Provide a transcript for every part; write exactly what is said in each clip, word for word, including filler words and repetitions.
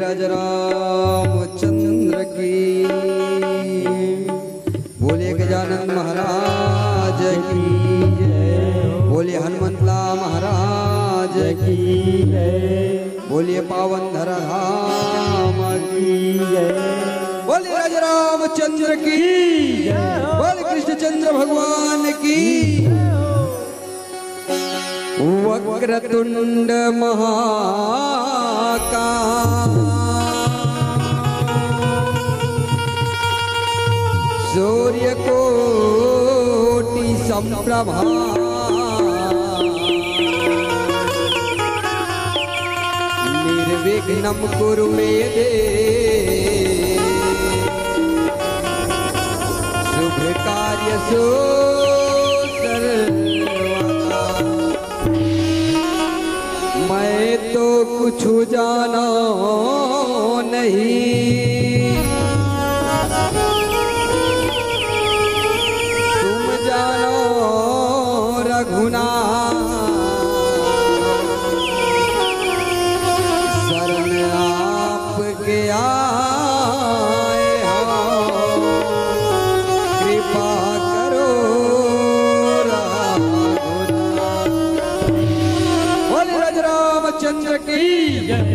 राजा रामचंद्र की, बोलिए गजानन महाराज की जय, बोलिए हनुमंतला महाराज की जय, बोलिए पावन धरा धाम की जय, बोलिए राजा रामचंद्र की जय, बोलिए कृष्णचंद्र भगवान की। वक्रतुंड महाकाय, सूर्यकोटि संप्रभा, निर्विघ्नं कुरु मे देव, शुभ कार्यसु सर्वदा। मैं तो कुछ जाना नहीं, तुम जानो रघुनाथ, शरण आपके आए हो, कृपा करो रघुनाथ। बोले राज रामचंद्र की जय।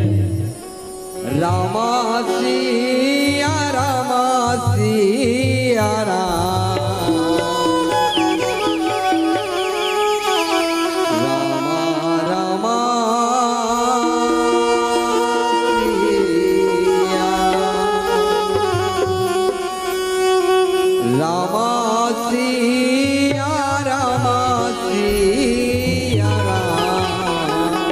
रामा सिया, रामा सिया राम। रामा, रामा सिया। रामा सिया, रामा सिया राम।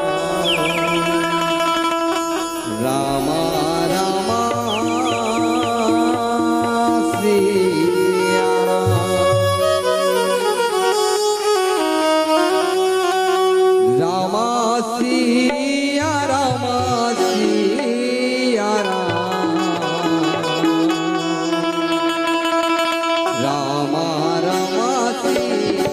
रामा, रामा सिया राम। रामा सिया, रामा सिया राम। रामा, रामा सिया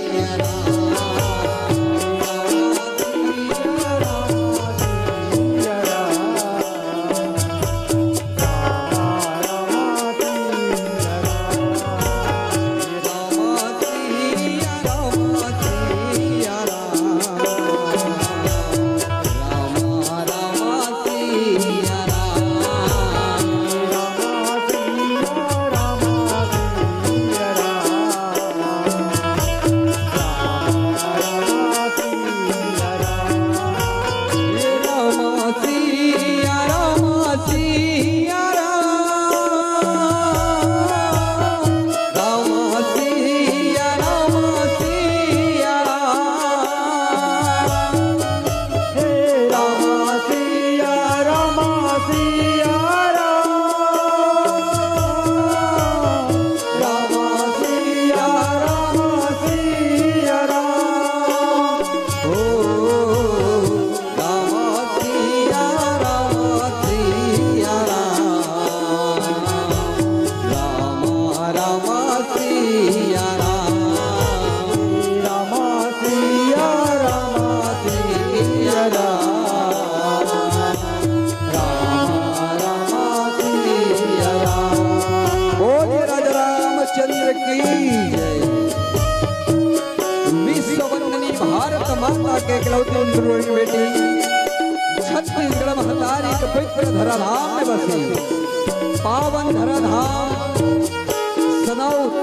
राम। बोलिए राजा रामचंद्र की जय। विश्व वंदनी भारत माता के इकलौती बेटी, छत्तीसगढ़ महतारी के पवित्र धराधाम में बसी, पावन धराधाम सनौत।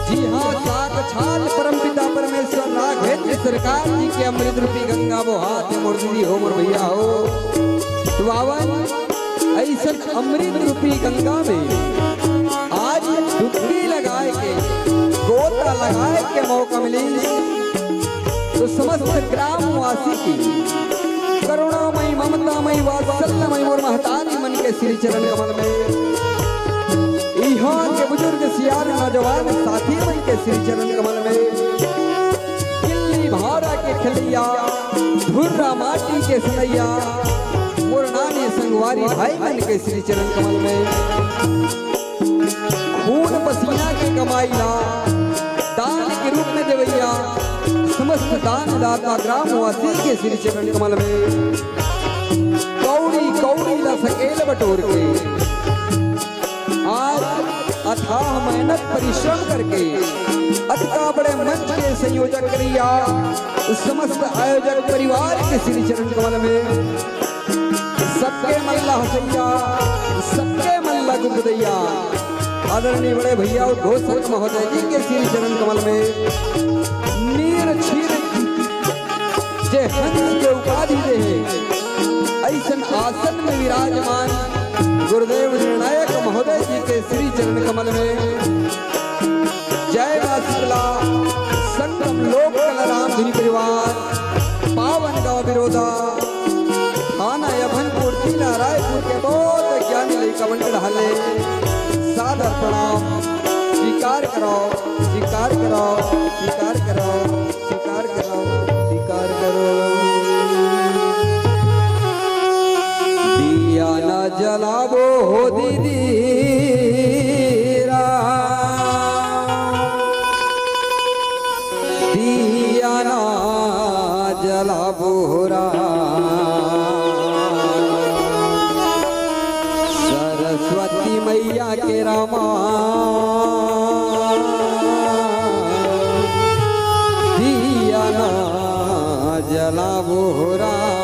जी हाँ, साक्षात परमपिता परमेश्वर राघवेंद्र सरकार जी के अमृत रूपी गंगा बोहात हे मोर दीदी हो, मोर भैया हो। तो बावन अइसन अमृत रूपी गंगा में आज डुबकी लगाए के, गोता लगाए के मौका मिली, तो समस्त ग्रामवासी की करुणामयी, ममतामयी, वात्सल्यमयी मोर महतारी मन के श्री चरण कमल में, इहाँ के बुजुर्ग सियान नौजवान साथी मन के श्री चरण कमल में, गिल्ली भारा के खेलैया, धुर्रा माटी के सनैया, मोर नानी संगवारी भाई मन के श्री चरण कमल में, खून पसीना के कमाई ला दान के रूप में देवैया, समस्त दान दाता ग्रामवासी के श्री चरण कमल में, कौड़ी कौड़ी ला सकेल बटोर के आज अथाह मेहनत परिश्रम करके अतका बड़े मंच के संयोजक करिया समस्त आयोजक परिवार के श्री चरण कमल में सबके मन ला हंसैया, सबके मन ला गुदगुदैया आदरणीय बड़े भैया उद्घोषक महोदय जी के श्री चरण कमल में नीर छीर जे हंस के उपाधि दे हे, अइसन आसन में विराजमान गुरुदेव निर्णायक महोदय जी के श्री चरण कमल में जय माँ शीतला, संगम लोक कला रामधुनी परिवार, पावन गांव बिरोदा, थाना अभनपुर, जिला रायपुर के बहुत ज्ञानी लइका मन के डहाले सादर प्रणाम। स्वीकार करो, स्वीकार करो, स्वीकार करो, स्वीकार करो, स्वीकार करो। दिया न जलाबो हो दीदी राम, दिया ना जलाबो हो राम। सरस्वती मैया के रामा, दिया ना जलाबो हो राम।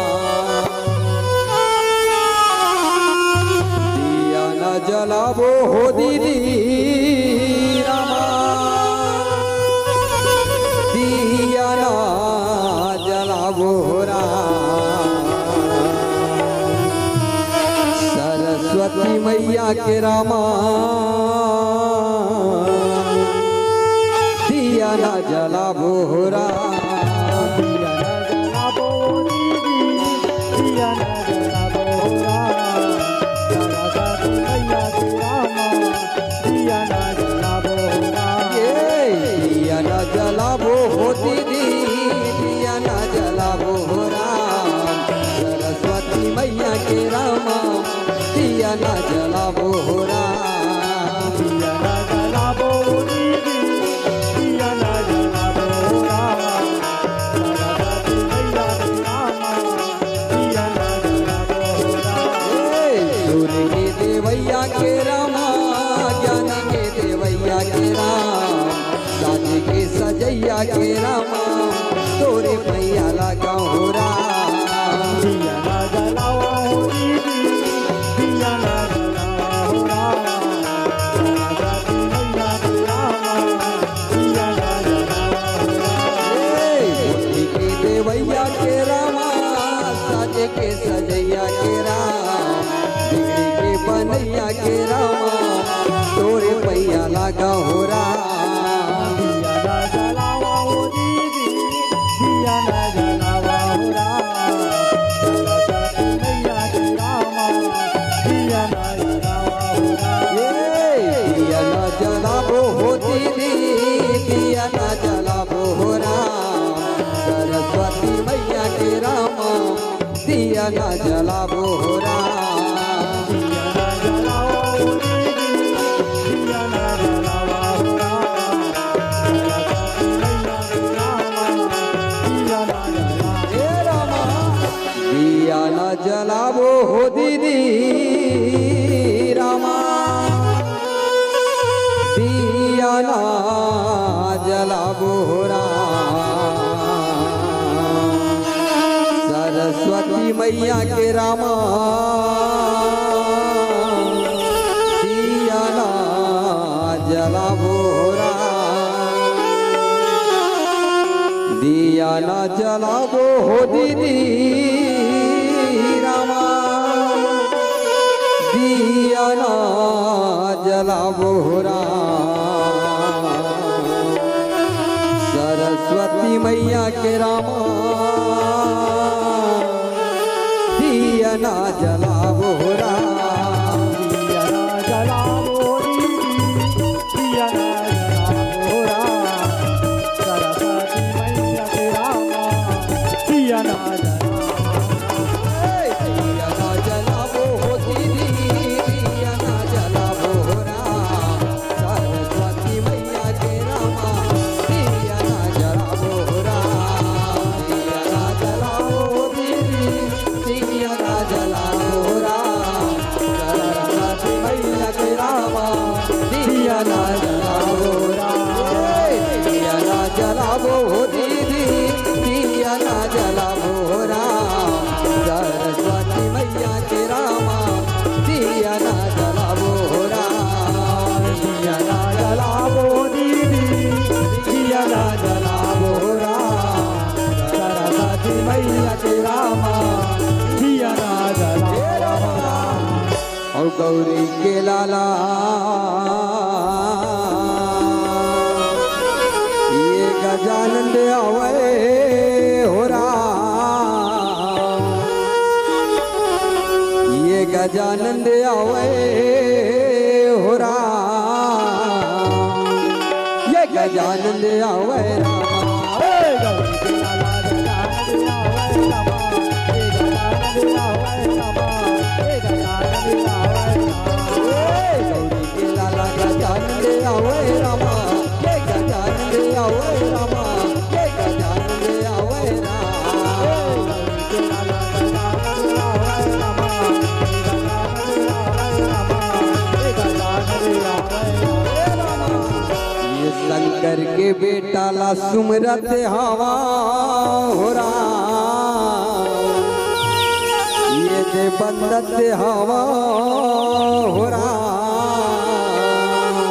दिया ना जलाबो हो दीदी रामा, दिया ना जलाबो हो राम। सरस्वती मैया के रामा, दिया ना जलाबो हो राम। दिया ना जलाबो दीदी, दिया ना जलाबो राम। सरस्वती मैया के रामा, दिया ना जलाबो राम। ए, दिया ना जलाबो हो दीदी, दिया ना जलाबो हो राम। सरस्वती मैया के रामा, दिया ना जलाबो हो राम। दिया ना जलाबो दीदी, दिया ना जलाबो राम। सरस्वती मैया के रामा, दिया ना जलाबो राम। ए, सुर के देवैया के रामा, ज्ञान के देवैया के राम, साज के सजैया के रामा, तोरे पैया लगा हो राम। दिया ना जलावा हो दीदी, दिया ना जलावा हो राम। सरस्वती मैया के रामा, ए, बुद्धि के देवैया के रामा, साज के सजैया के राम, बिगड़ी के बनैया के रामा, तोरे पैया लागा हो राम। दिया ना जलावा हो दीदी, दिया ना जलावा हो राम। सरस्वती मैया के रामा, दिया ना जलावा हो राम। ए, दिया ना जलाबो हो दीदी, दिया ना जलाबो हो राम। सरस्वती मैया के रामा, दिया ना जलाबो हो राम। दिया ना जलावा हो दीदी, दिया ना जलावा हो राम। सरस्वती मैया के रामा, दिया ना जलावा। हे रामा, दिया ना जलाबो हो दीदी रामा, दिया ना जलाबो हो राम। सरस्वती मैया के रामा, दिया ना जलाबो हो राम। दिया ना जलाबो हो दीदी रामा, दिया ना जलाबो हो राम। सरस्वती मैया के रामा, दिया ना जलाबो हो राम। दिया ना जलाबो दीदी, दिया ना जलाबो हो राम। सरस्वती मैया के रामा, दिया ना जलाबो। ए, दिया ना जलाबो हो दीदी, दिया ना जलाबो हो राम। सरस्वती मैया के रामा, दिया ना जलाबो हो राम। दिया ना जलाबो हो दीदी, दिया ना जलाबो हो राम। गौरी के लाला, ये गजानन दे आवै हो राम, ये गजानन दे आवै हो राम, ये गजानन दे आवै राम। ये शंकर के बेटा ला सुमरत हवा हो राम, ये दे बंदत हवा हो राम,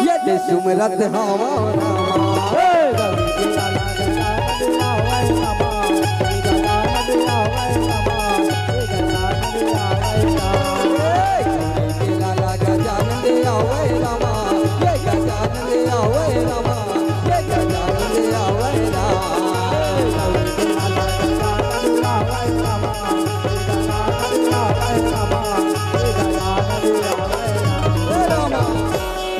ये दे सुमरत हवा हो राम।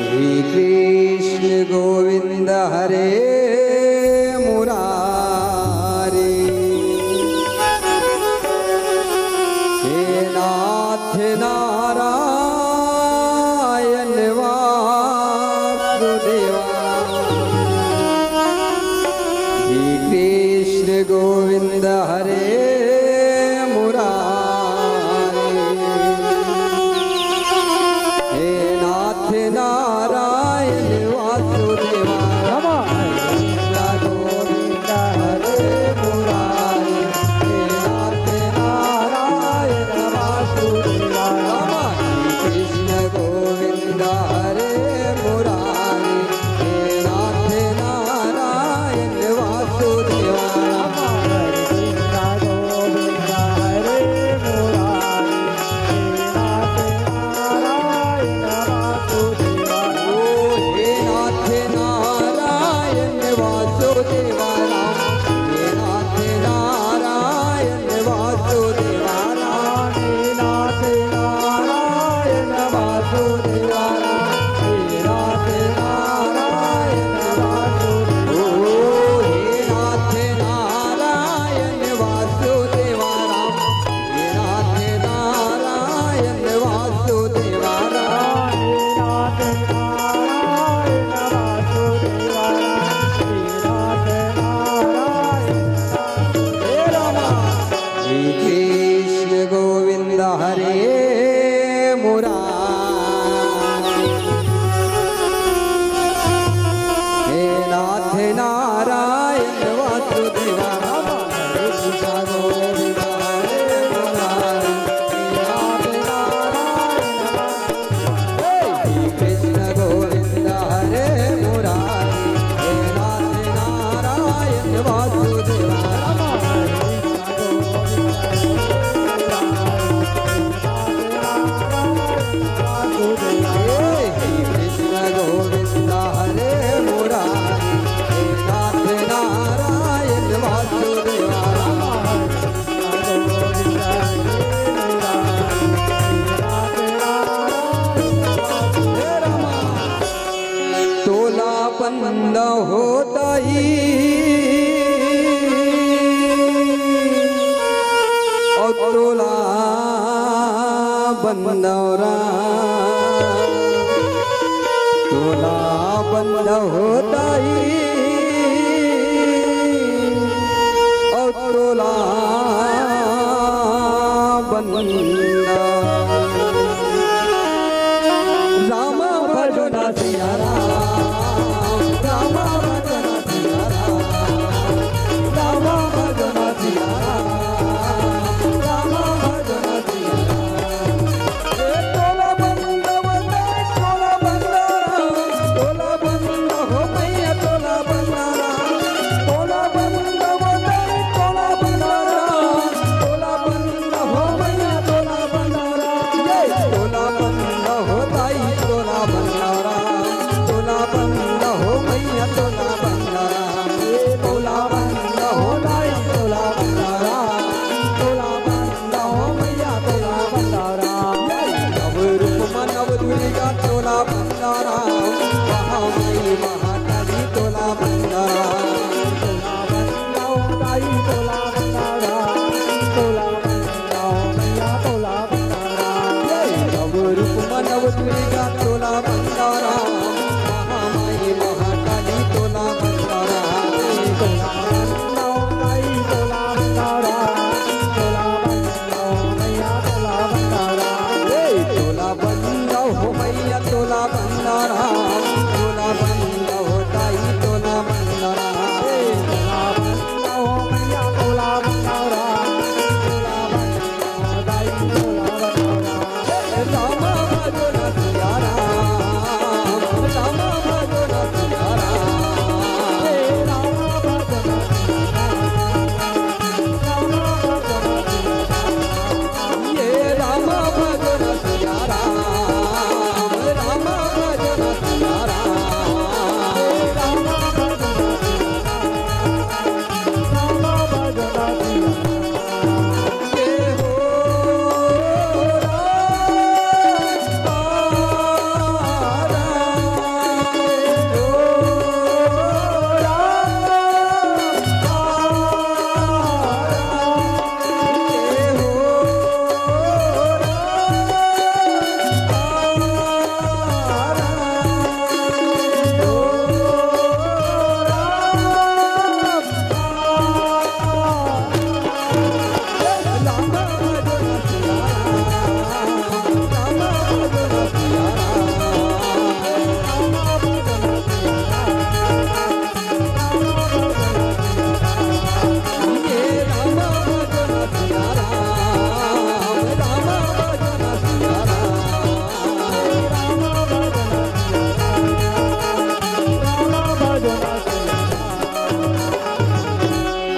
हे कृष्ण गोविंद हरे मुरारी, हे नाथ नारायण वासुदेवा, हे कृष्ण गोविंद हरे मुरारी। हे नाथ नारायण वासुदेवा। कृष्ण गोविंद हरे मुरारी। हे नाथ नारायण वासुदेवा। कृष्ण गोविंद हरे मुरारी। हे नाथ नारायण वासुदेवा। कृष्ण गोविंद हरे मुरारी। नारायण वासुदेवा। ओ हे नाथ नारायण वासुदेवा राम। हे नाथ नारायण वासुदेवा राम। हे नाथ नारायण वासुदेवा राम। हे नाथ नारायण वासुदेवा। ओ हे नाथ नारायण वासुदेवा राम। हे नाथ नारायण वासुदेवा राम। हे नाथ नारायण वासुदेवा राम। हे नाथ नारायण वासुदेवा राम। हे कृष्ण गोविंद हरे मुरारी। हे नाथ नारायण वासुदेवा राम। हे कृष्ण गोविंद हरे मुरारी। हे नाथ नारायण वासुदेवा। हे कृष्ण गोविंद हरे मुरारी। हे नाथ नारायण वासुदेवा राम। हे कृष्ण गोविंद हरे मुरारी। हे नाथ नारायण वासुदेवा राम। हे राम। तोला बंद होता ही और तोला बंदौरा, तोला बंद होता ही और तोला बंद। रामा भजना सिया राम, रामा भजना सिया राम, रामा भजना सिया राम, रामा भजना सिया राम। ए तोला बंद बंद, तोला बंद राम, तोला बंद हो मैया, तोला बंद राम, तोला बंद बंद, तोला बंद राम, तोला बंद हो मैया, तोला बंद राम। ए तोला तोला बंदौरा, महामाई महाकाली तोला बंदौरा। तोला बंदौ माई तोला बंदौरा, तोला बंदौ मैया तोला बंदौरा। ए, तोला बंदौ हो मैया तोला बंदौरा, तोला बंदौ हो दाई तोला बंदौरा। ए, तोला बंदौ हो मैया तोला बंदौरा, तोला बंदौ हो दाई तोला बंदौरा।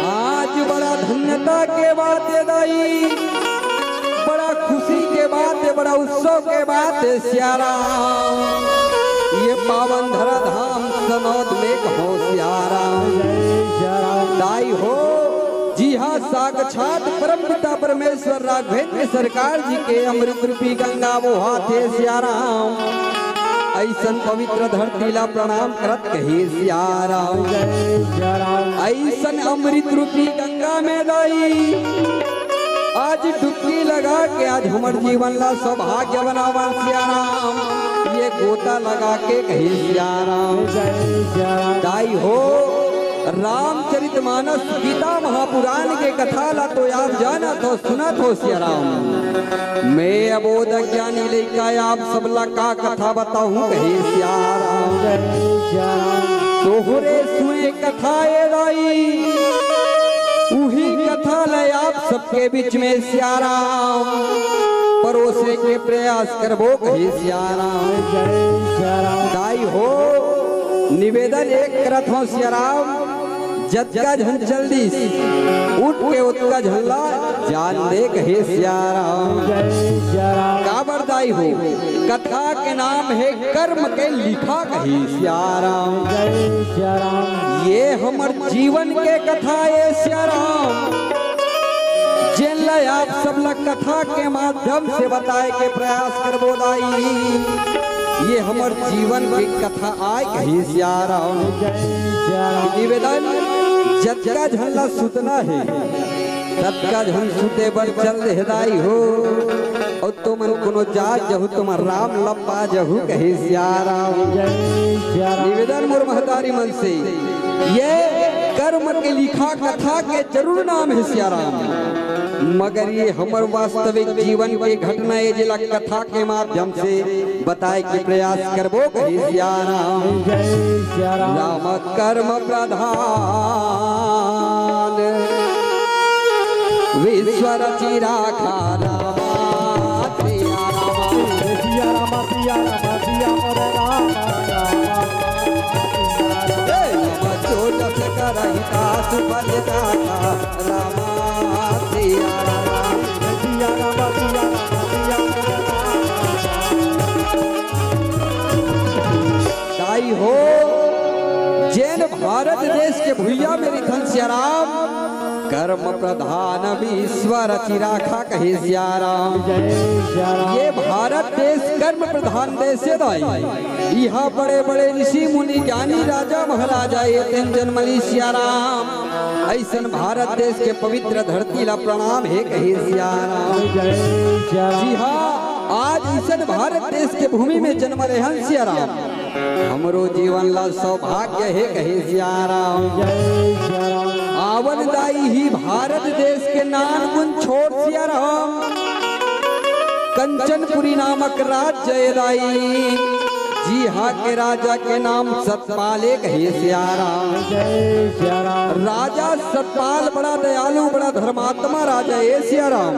आज बड़ा धन्यता के बात हे दाई, बड़ा खुशी के बात हे, बड़ा उत्सव के बात हे सियाराम। ये पावन धरा धाम सनौद में कहो सियाराम। दाई हो, जी हाँ, साक्षात परम पिता परमेश्वर राघवेंद्र सरकार जी के अमृत रूपी गंगा बोहात हे सियाराम। ऐसन पवित्र धरती ला प्रणाम करत कहे सियाराम। ऐसन अमृत रूपी गंगा में दाई आज डुबकी लगा के आज हमर जीवन ला सौभाग्य बनावन सियाराम। ये गोता लगा के कहे सियाराम। दाई हो, रामचरितमानस गीता महापुराण के कथा ला तो आप जानत हो, सुनत हो सियाराम। मैं अबोध अज्ञानी लइका आप सब ला का कथा बताहूँ कहे सियाराम। तोहरे सुने कथा ए दाई, उही कथा ला आप सबके बीच में सियाराम परोसे के प्रयास करबो कहे सियाराम। दाई हो, निवेदन एक करत हो सियाराम, जतका झन चल दिस, उठ के ओतका झन ला जान दे कहे सियाराम। काबर दाई हो, कथा के नाम हे कर्म के लिखा कहे सियाराम। ये हमर जीवन के कथा ए सियाराम, जेन ला आप सब ला कथा के माध्यम से बताए के प्रयास करबो दाई। ये हमर जीवन के कथा आय कहे सियाराम। निवेदन, जतका झन ला सुतना हे, ततका झन सुते बर चल दे दाई हो। अउ तुमन कोनो जात जहू, तुमन राम लपा जहू कहे सियाराम। निवेदन मोर महतारी मन से, ये कर्म के लिखा कथा के जरूर नाम हे सियाराम, मगर ये हमर वास्तविक जीवन के घटना हे, जेला कथा के माध्यम से बताए के प्रयास करबो कहे सियाराम। राम कर्म प्रधान विश्व रचि राखा राम। सिया राम, सिया राम, सिया राम, सिया मोरे राम, राम, सिया राम। ए, राम जो जस करहि तासु फल जाता, राम सिया राम। सिया राम, सिया राम, सिया मोरे राम। दाई हो, जेन भारत देश के भुइया में रिथन सियाराम, कर्म प्रधान विश्व रचि राखा कहे सियाराम। ये भारत देश कर्म प्रधान देश हे दाई। इहाँ बड़े बड़े ऋषि मुनि ज्ञानी राजा महाराजा ए तेन जनमली सियाराम। ऐसन भारत देश के पवित्र धरती ला प्रणाम हे कहे सियाराम। जी हाँ, आज अइसन भारत देश के भूमि में जन्म लेहन सिया राम। हमरो जीवन ला सौभाग्य हे कहे सिया राम। जय सिया राम। आवन दाई ही भारत देश के नानकुन छोर सिया राम। कंचनपुरी नामक राज्य ए दाई, जीहा के राजा के नाम सतपाल ए कहे सिया राम। जय सिया राम। राजा सतपाल बड़ा दयालु, बड़ा धर्मात्मा राजा ए सिया राम।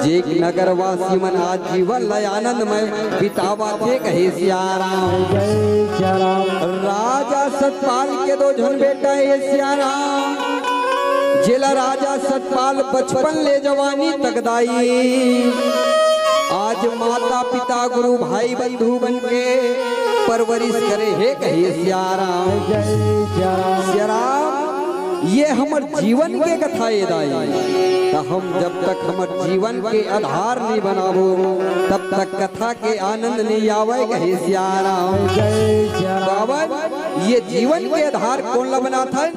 जे नगरवासी मन आज जीवन ल आनंदमय बितावत हे कहे सिया राम। जय सिया राम। राजा सतपाल के दो झन बेटा ए सिया राम, जेला राजा सतपाल बचपन ले जवानी तक दाई आज माता पिता गुरु भाई बंधु बन के परवरिश करे हे कहे सिया राम। जय सिया राम। सिया राम, ये हमर जीवन के कथा ए दाई। त हम जब तक हमर जीवन के आधार नहीं बनाबो, तब तक कथा के आनंद नहीं आवय कहे सिया राम। जय सिया राम। बावन, ये जीवन के आधार कोन ला बनाथन?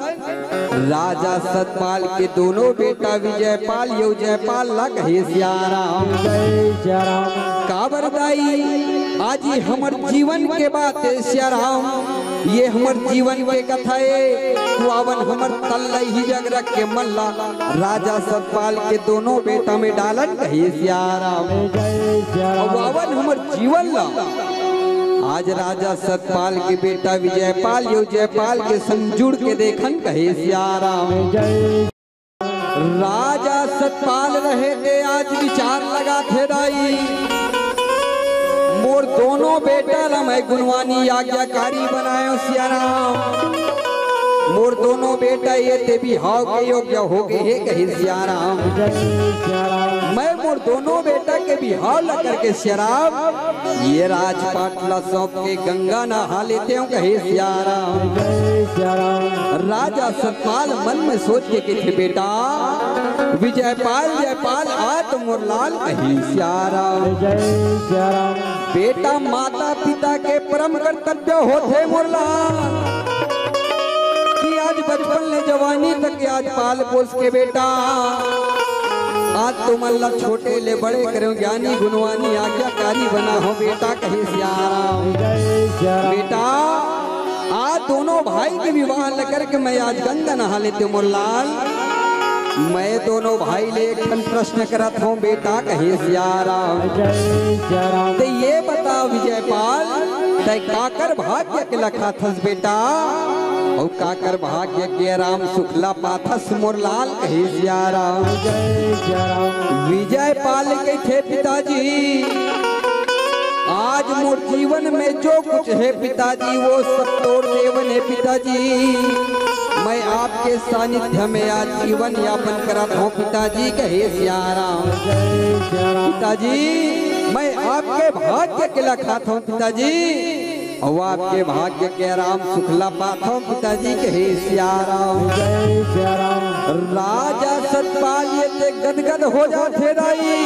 राजा सतपाल के दोनों बेटा विजयपाल अउ जयपाल ला कहे सिया राम। जय सिया राम। काबर दाई, आज ये हमर जीवन के बात ए सिया राम, ये हमर जीवन के कथा ए। त आवन हमर तल्ला ही जग रख के मन ला राजा सतपाल के दोनों बेटा में डालन कहे सिया राम। जय सिया राम। अब आवन हमर जीवन ला आज राजा सतपाल के बेटा विजयपाल अउ जयपाल के संग जुड़ के देखन कहे सिया राम। जय। राजा सतपाल रहे ते आज विचार लगाथे दाई, मोर दोनों बेटा ला मैं गुणवानी आज्ञाकारी बनायो सिया राम। मोर दोनों बेटा ए ते बिहाव के योग्य हो गे हे कहे सिया राम। जय सिया राम। मैं मोर दोनों बेटा के बिहाव ला करके सिया राम, ये राजपाट ला सौंप के गंगा नहा लेतेंव कहे सिया राम। जय सिया राम। राजा सतपाल मन में सोच के कथे, बेटा विजयपाल जयपाल आ तो मोर लाल कहे सिया राम। जय सिया राम। बेटा माता पिता के परम कर्तव्य होथे मोर लाल, कि आज बचपन ले जवानी तक आज पाल पोस के बेटा, आज तुमन ला छोटे ले बड़े करेंव, ज्ञानी गुणवानी आज्ञाकारी बनाहूं बेटा कहे सिया राम। जय सिया राम। बेटा, आज दोनों भाई के विवाह ल करके मैं आज गंगा नहा लेतेंव मोर लाल। मैं दोनों भाई ले एक ठन प्रश्न करत हूं बेटा कहे सिया राम। जय सिया राम। ते ये बता विजयपाल, तै काकर भाग्य के लखाथस बेटा, अउ काकर भाग्य के आराम सुखला पाथस मोर लाल कहे सिया राम। जय सिया राम। विजयपाल कथे पिताजी, आज मोर जीवन में जो कुछ हे पिताजी, वो सब तोर देवन हे पिताजी। मैं आपके सानिध्य में आज जीवन यापन करत हूं पिताजी कहे सिया राम। जय सिया राम। पिताजी, मैं आपके भाग्य के लखात हूं पिताजी, अउ आपके भाग्य के आराम सुखला पाथंव पिताजी कहे सिया राम। जय सिया राम। राजा सतपाल ये ते गदगद हो जाथे दाई,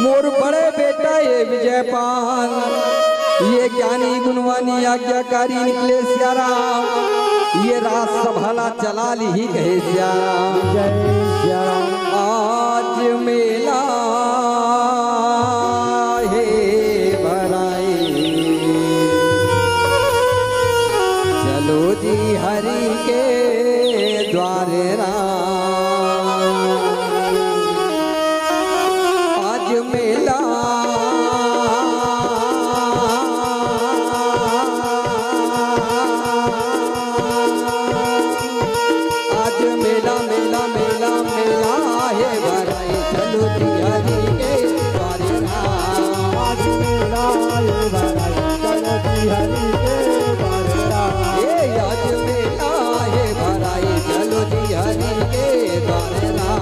मोर बड़े बेटा ये विजयपाल, ये ज्ञानी गुणवानी आज्ञाकारी निकले सिया राम, ये राजसभा ला चला लिही कहे सिया राम। जय सिया राम। आज मेला हे भराई, चलो जी हरि के द्वारे राम। आज मेला, आज मेला, मेला, मेला, मेला हे भराई, चलो जी हरि के द्वारे राम। आज मेला हे भराई, चलो जी हरि के द्वारे राम। ए आज मेला हे भराई, चलो जी हरि के द्वारे राम।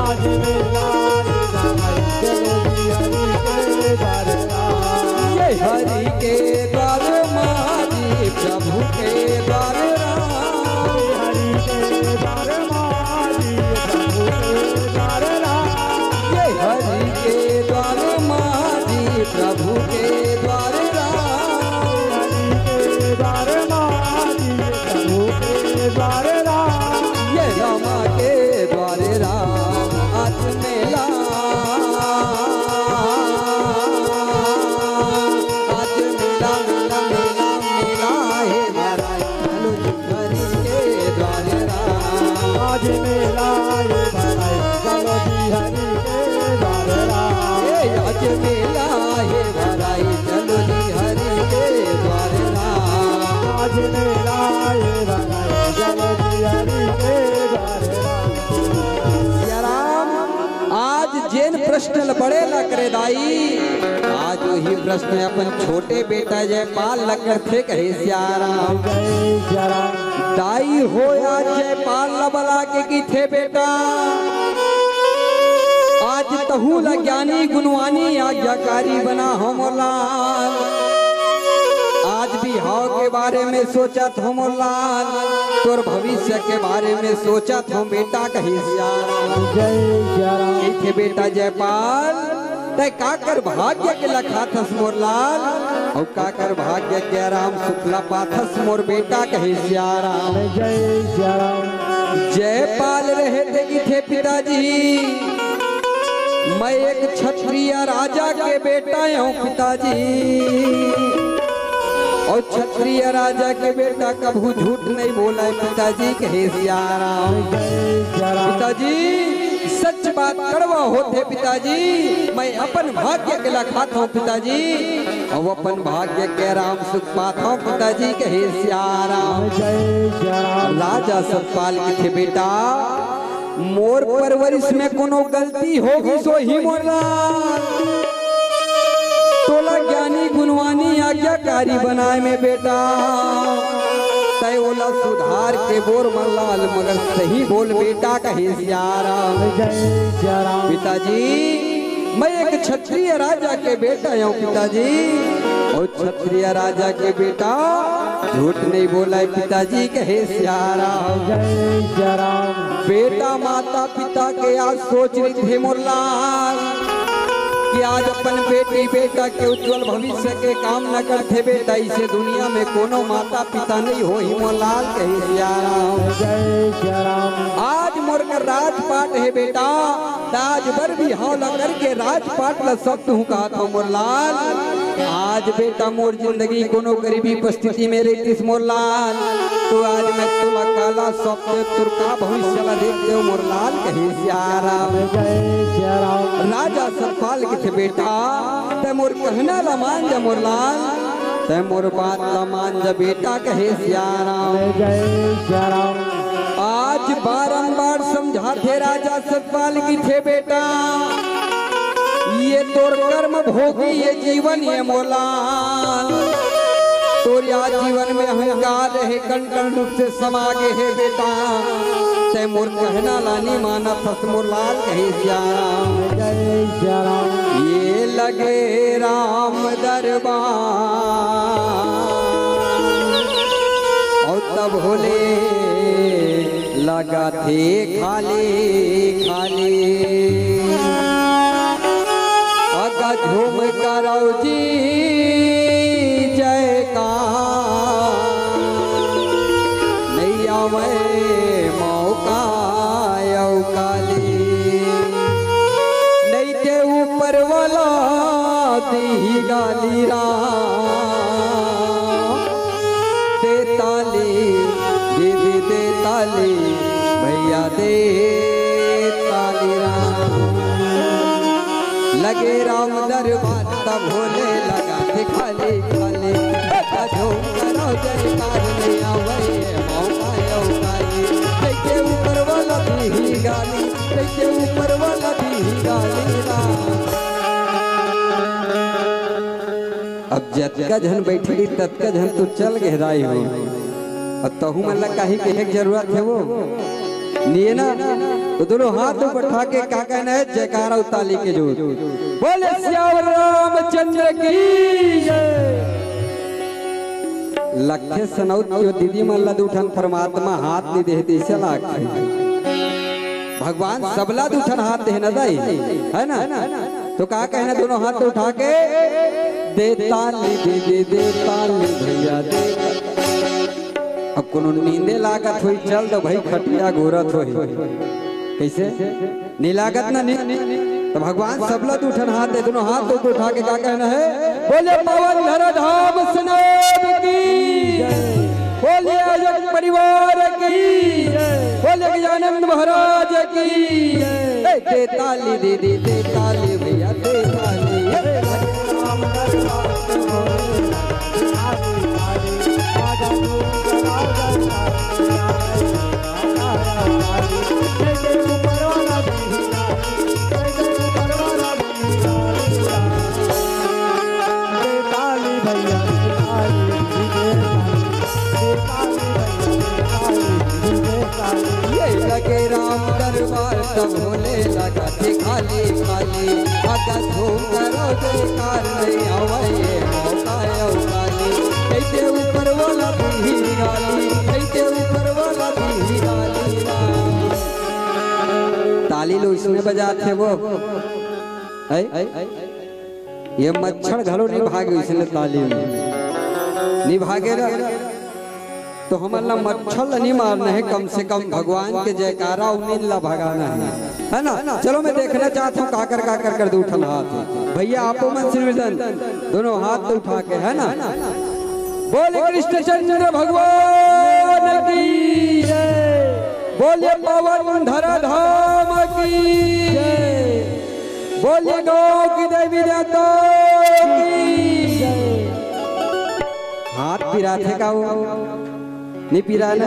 आज मेला हे भराई, चलो जी हरि के द्वारे राम। ये हरि के द्वार माँ जी, प्रभु के द्वार राम। हरि के द्वार माँ जी, प्रभु के द्वार राम। ये हरि के द्वार माँ जी, प्रभु के द्वार राम। हरि के द्वार माँ जी, प्रभु के द्वार राम। ये रामा के द्वार राम, आज मेला। हे भराई चलो जी हरि के द्वारे राम। आज मेरा ये भराई चलो जी हरि के द्वारे राम। सिया राम, आज जेन प्रश्न ल बड़े ल करे दाई, आज वही प्रश्न अपन छोटे बेटा जयपाल ल करथे कहे सिया राम। जय सिया राम। दाई हो आज जयपाल ल बला के किथे बेटा, आज तहू ल ज्ञानी गुणवानी आज्ञाकारी बना हो मोर लाल। आज बिहाव के बारे में सोचत हो मोर लाल, तोर भविष्य के बारे में सोचत हो बेटा कहे सिया राम। जय सिया राम। कहिथे बेटा जयपाल, तै काकर भाग्य के लखाथस मोर लाल, अउ काकर भाग्य के आराम सुख ल पाथस मोर बेटा कहे सिया राम। जय सिया राम। जयपाल रहे ते किथे पिताजी, मैं एक क्षत्रिय राजा के बेटा हूँ पिताजी, अउ क्षत्रिय राजा के बेटा कभू झूठ नहीं बोले पिताजी कहे सिया राम। जय सिया राम। पिताजी सच बात कड़वा होथे पिताजी, मैं अपन भाग्य के लखाथों पिताजी, अउ अपन भाग्य के आराम सुख पाथों पिताजी कहे सिया राम। जय सिया राम। राजा सतपाल किथे बेटा, मोर परवरिश में कोनो गलती होगिस होही मोर लाल, तोला ज्ञानी गुणवानी आज्ञाकारी बनाए में बेटा, तै ओला सुधार के बोल मोर लाल, मगर सही बोल बेटा कहे सिया राम। जय सिया राम। पिताजी, मैं एक क्षत्रिय राजा के बेटा हूँ पिताजी, अउ क्षत्रिय राजा के बेटा झूठ नहीं बोले पिताजी कहे सिया राम। जय सिया राम। बेटा माता पिता के आज सोच रहिथे मोर लाल कि आज अपन बेटी बेटा के उज्जवल भविष्य के कामना करथे बेटा, अइसे दुनिया में कोनो माता पिता नहीं होही मोर लाल कहे सिया राम। जय सिया राम। आज मोर कर राजपाट हे बेटा, त आज बर बिहाव ला करके राजपाट ला सौंप दूहूं कहत हंव मोर लाल। आज बेटा मोर जिंदगी कोनो गरीबी परिस्थिति में रहितिस मोर लाल, तो आज मैं तोला काला सौंप देंव, तोर का भविष्य ला देख देंव मोर लाल कहे सिया राम। जय सिया राम। राजा सतपाल किथे बेटा, तै मोर कहना ला मान जा मोर लाल, तै मोर बात ला मान जा बेटा कहे सिया राम। जय सिया राम। आज बारंबार समझाथे राजा सतपाल किथे बेटा, ये तोर कर्म भोगी ये जीवन ये मोर लाल, तोर या जीवन में अहंकार हे, कण कण रूप से समा गे हे बेटा, तै मोर कहना ला नी मानत हस मोर लाल कहे सिया राम। जय सिया राम। ये लगे राम दरबार अउ तभो ले लगथे खाली खाली। अगा झूम करव जी जयकार, नइ आवय मौका अउ काली। नइ ते ऊपर वाला दिही गाली राम। दे ताली दीदी दे ताली, भैया दे ताली राम। लगे राम दरबार तभो ले लगथे खाली खाली। बता झूम करव जयकार, नइ आवय मौका अउ काली। कइके ऊपर वाला दिही गाली, कइके ऊपर वाला दिही गाली राम। अब जतका झन बइठे रहिस, ततका झन तो चल गे दाई हो। अउ तहू मन ला काही कहे के जरूरत हे वो? नइ हे ना? तो दोनों हाथ ऊपर उठा के का कहना हे? जयकारा अउ ताली के जोर। बोले सियावर रामचंद्र की जय। लगथे सनौत के दीदी मन ला दू ठन परमात्मा हाथ नइ दे हे, तइसे लागथे। भगवान सबला दू ठन हाथ दे हे ना दाई, हे ना? तो का कहना, दोनों हाथ उठा के, दे ताली दीदी, दे ताली भैया, दे। अब कोनो नींदे लागत होही, चल दो भाई, खटिया गोरत होही। कइसे? नइ लागत ना नींद? तो भगवान सबला दू ठन हाथ दे, दोनों हाथ ऊपर उठा के का कहना हे? बोले पवन धर धाम सनातन की, बोले अजय परिवार की, बोले गजानंद महाराज की। ए, दे ताली दीदी, दे ताली भैया, दे ताली। बेकार नहीं आवे ये मौका अवतारी, कैसे ऊपर वाला दी गाली, कैसे ऊपर वाला दी गाली। ताली लो इसने बजाते वो, है? ये मच्छर घलो नहीं भागे इसने ताली में, नहीं भागे ना। तो हमन ला मच्छर ला नहीं मारना है, कम से कम भगवान के जयकारा उन्हीं ला भगाना है, है ना? चलो, मैं देखना चाहता हूँ काकर काकर कर दे उठन हाथ। भैया, आपो मन श्रीविदन दोनों हाथ उठा के, है ना? बोले कृष्णचंद्र भगवान की जय। बोलिए पावन धरा धाम की जय। बोलिए गाँव की देवी देवता की जय। हाथ पिराथे का वो? नहीं पिराना।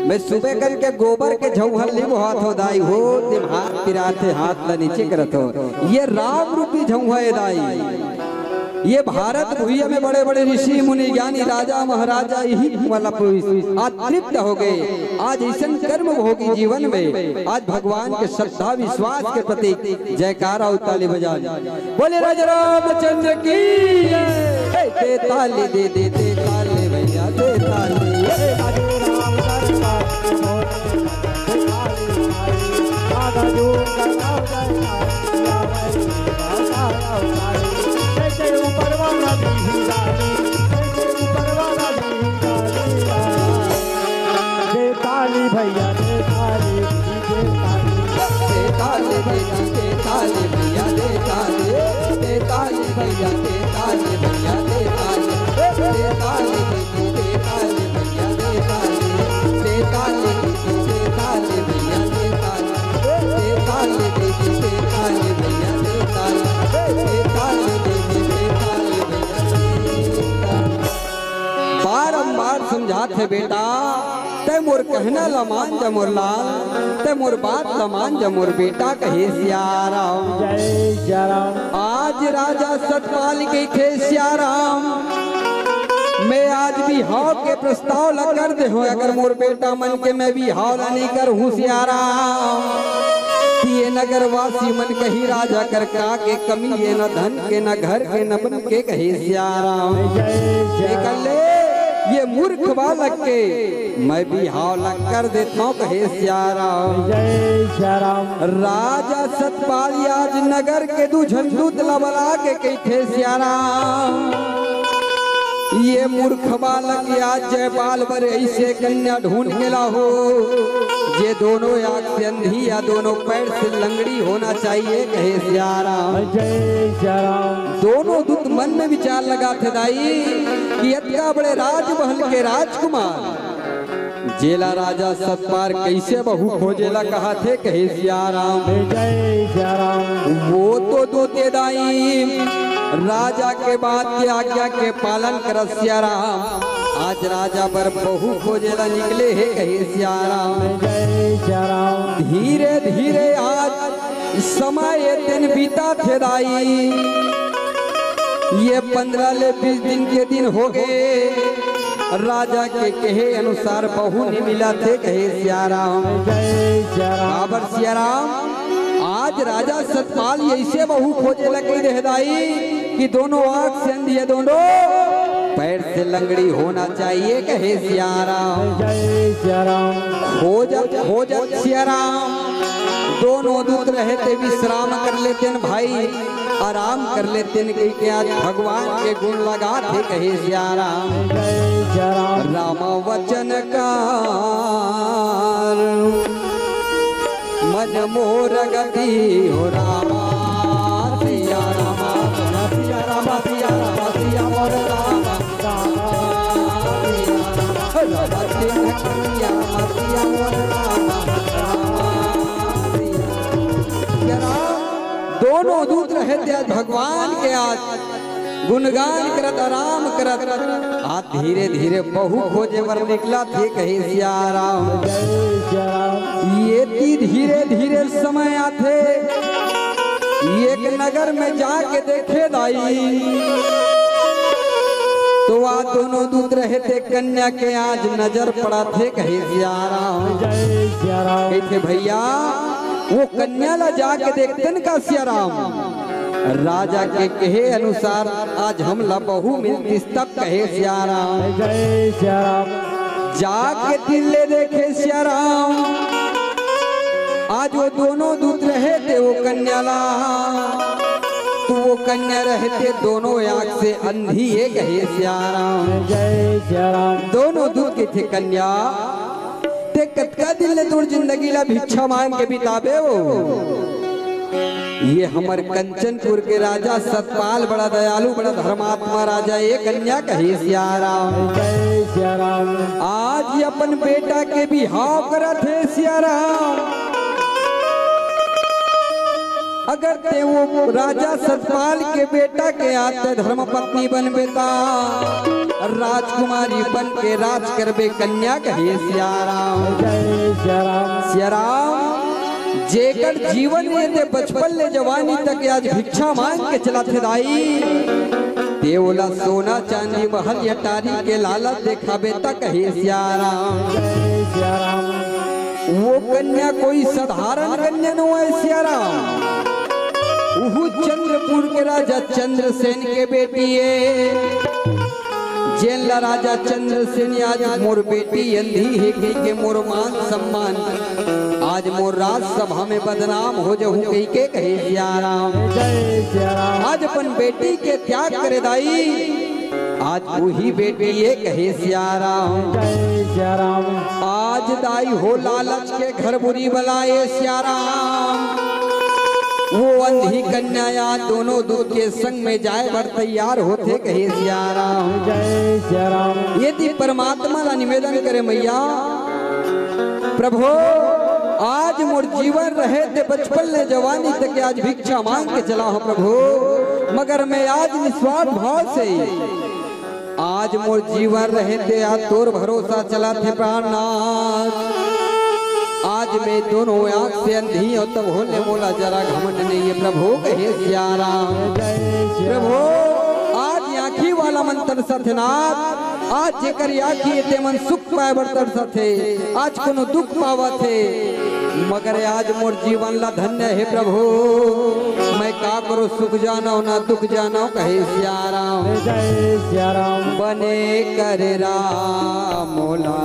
मैं सुबह करके गोबर के झौहल नहीं बोहात हो दाई हो, तेम हाथ पिराथे, हाथ ला नीचे करत हो। ये राम रूपी झौहा है दाई। ये भारत भुइया में बड़े बड़े ऋषि मुनि ज्ञानी राजा महाराजा यही वाला पुरुष आज तृप्त हो गए। आज ऐसन कर्म भोगी जीवन में आज भगवान के श्रद्धा विश्वास के प्रतीक जयकारा और ताली बजान। बोले राजा रामचंद्र की जय। दे ताली, दे दे दे ताली भैया, दे ताली। दे ताली भैया, दे ताली। दे ताली बेटी, दे ताली भैया, दे ताली। दे ताली भैया, दे ताली भैया, दे ताली। दे ताली बेटी, दे ताली भैया, दे ताली। दे ताली बेटी, दे ताली भैया, दे ताली। दे ताली बेटी, दे ताली भैया, दे ताली। दे ताली बेटी, दे ताली भैया, दे ताली। बारंबार समझात हे बेटा, तै मोर कहना ला मान जा मोर लाल, तै मोर बात ला मान जा मोर बेटा, कहे सिया राम। जय सिया राम। आज राजा सतपाल कहिथे सिया राम, मैं आज बिहाव के प्रस्ताव ला कर दे हूँ, अगर मोर बेटा मन के मैं बिहाव ला नहीं कर हूँ सिया राम, कि ये नगरवासी मन कही राजा कर का के कमी, ये न धन के, न घर के, न बन के, कहे सिया राम। जय सिया राम। निकल ले ये मूर्ख बालक के, मैं बिहाव ला कर देता हूँ, कहे सिया राम। जय सिया राम। राजा सतपाल आज नगर के दू झन दूत ला बला के कहिथे सिया राम, ये मूर्ख बालक आज जयपाल बर ऐसे कन्या ढूंढ के लाहो, जे दोनों आंख से अंधी या दोनों पैर से लंगड़ी होना चाहिए, कहे सिया राम। जय सिया राम। दोनों दूत मन में विचार लगाथे दाई कि अतका बड़े राजमहल के राजकुमार जेला राजा सतपाल कैसे बहू खोजे ला कहाथे, कहे सिया राम। जय सिया राम। वो तो दूत ए दाई राजा के बात के आज्ञा के पालन करत सिया राम। आज राजा बर बहू खोजे ला निकले हे, कहे सिया राम। जय सिया राम। धीरे धीरे आज समय ए दिन बीताथे दाई, ये पंद्रह ले बीस दिन के दिन हो गए, राजा के कहे अनुसार बहू नहीं मिलथे, कहे सिया राम। जय सिया राम। काबर सिया राम, आज राजा सतपाल ऐसे बहू खोजे ला कहि दे हे दाई कि दोनों आंख से अंधी, ये दोनों पैर से लंगड़ी होना चाहिए, कहे सिया राम। जय सिया राम। खोजत खोजत सिया राम, दोनों दूत रहे ते विश्राम कर लेते न भाई, आराम कर लेते न, कहि के आज भगवान के गुण लगाथे, कहे सिया राम। जय सिया राम। राम वचन कार मन मोर गति हो रामा, सिया रामा, सिया रामा, सिया रामा, सिया मोर रामा, रामा, सिया रामा, रामा, सिया मोर रामा, रामा, सिया। जरा दोनों दूत रहे थे आज भगवान के आज गुणगान करत, आराम करत, आज धीरे धीरे बहू खोजे बर निकलथे, कहे सिया राम। जय सिया राम। ये ती धीरे धीरे समय आथे, एक नगर में जाके देखे दाई, तो आ दोनों दूत रहे थे कन्या के आज नजर पड़थे, कहे सिया राम। जय सिया राम। कहिथे भैया, वो कन्या ला जाके देखते न का सिया राम। राजा के कहे अनुसार आज हमला बहू मिलतिस तब कहे सियाराम। जय सियाराम। जाके दिल ले देखे सियाराम, आज वो दोनों दूत रहे थे वो कन्या ला, तो वो कन्या रहे थे दोनों आँख से अंधी, ये कहे सियाराम। जय सियाराम। दोनों दूत के थे कन्या, ते कतका दिन ले तोर जिंदगी ला भिक्षा मांग के बिताबे हो? ये हमर कंचनपुर के राजा सतपाल बड़ा दयालु, बड़ा धर्मात्मा राजा, ये कन्या कहे सियाराम। जय सियाराम। आज ये अपन बेटा के बिहाव करत हे सियाराम। अगर ते वो राजा सतपाल के बेटा के आते धर्म पत्नी बनबे ता, राजकुमारी बन के राज करबे कन्या कहे सियाराम। जय सियाराम। सियाराम, जेकर जीवन ये ते बचपन ले जवानी तक आज भिक्षा मांग के चलत हे दाई, ते ओला सोना चांदी महल अटारी के लालच देखाबे त कहे सियाराम। जय सियाराम। वो कन्या कोई साधारण कन्या नोहय सियाराम, उहू चंद्रपुर के राजा चंद्रसेन के बेटी ए, जेन ला राजा चंद्रसेन आज मोर बेटी अंधी हे कहिके मोर मान सम्मान, आज मोर राजसभा में बदनाम हो जहू कहिके कहे सियाराम। जय सियाराम। आज अपन बेटी के त्याग करे दाई, आज उही बेटी ये कहे सियाराम। जय सियाराम। आज दाई हो लालच के घर बुरी बलाए सियाराम, वो अंधी कन्या या दोनों दूत के संग में जाए बर तैयार होथे कहे सियाराम। जय सियाराम। यदि परमात्मा ला निवेदन करे मैया, प्रभु, आज मोर जीवन रहे ते बचपन ले जवानी तक आज भिक्षा मांग के चला हो प्रभु, मगर मैं आज निस्वार्थ भाव से आज मोर जीवन रहे ते आज तोर भरोसा चलत हे प्राणनाथ। आज मैं दोनों आँख से अंधी हूँ तब होले मोला जरा घमंड नहीं है प्रभु कहे सियाराम। प्रभु, आज आँखी वाला मन तरसत हे नाथ, आज जेकर आँखी हे ते मन सुख पाए बर तरसत हे, आज कोनो दुख पावत हे, मगर आज मोर जीवन ला धन्य हे प्रभु। मैं का करो सुख जानो ना दुख जानो कहे सियाराम। जय सियाराम। बने कर राम मोला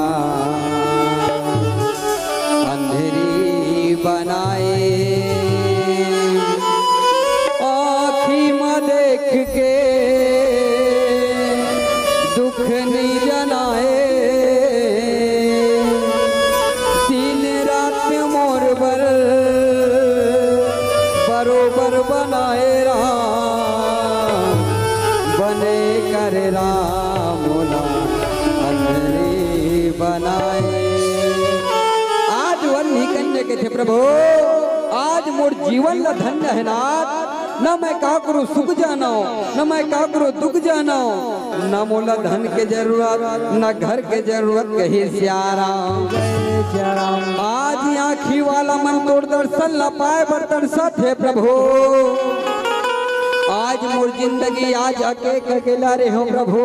अंधेरी बनाए, आँखी म देख के दुख नी जनाए, दिन रात मोर बर बरोबर बनाए राम, बने कर राम मोला अंधेरी बनाए। आज वो अंधी कन्या कथे प्रभु, आज मोर जीवन ला धन्य हे नाथ, न मैं काकरो सुख जानो, न मैं काकरो दुख जानो, न मोला धन के जरूरत, न घर के जरूरत कहे सियाराम। आज आँखी वाला मन तोर दर्शन ला पाए बर तरसत हे प्रभु। आज मोर जिंदगी आज अकेक अकेला रहे हो प्रभु।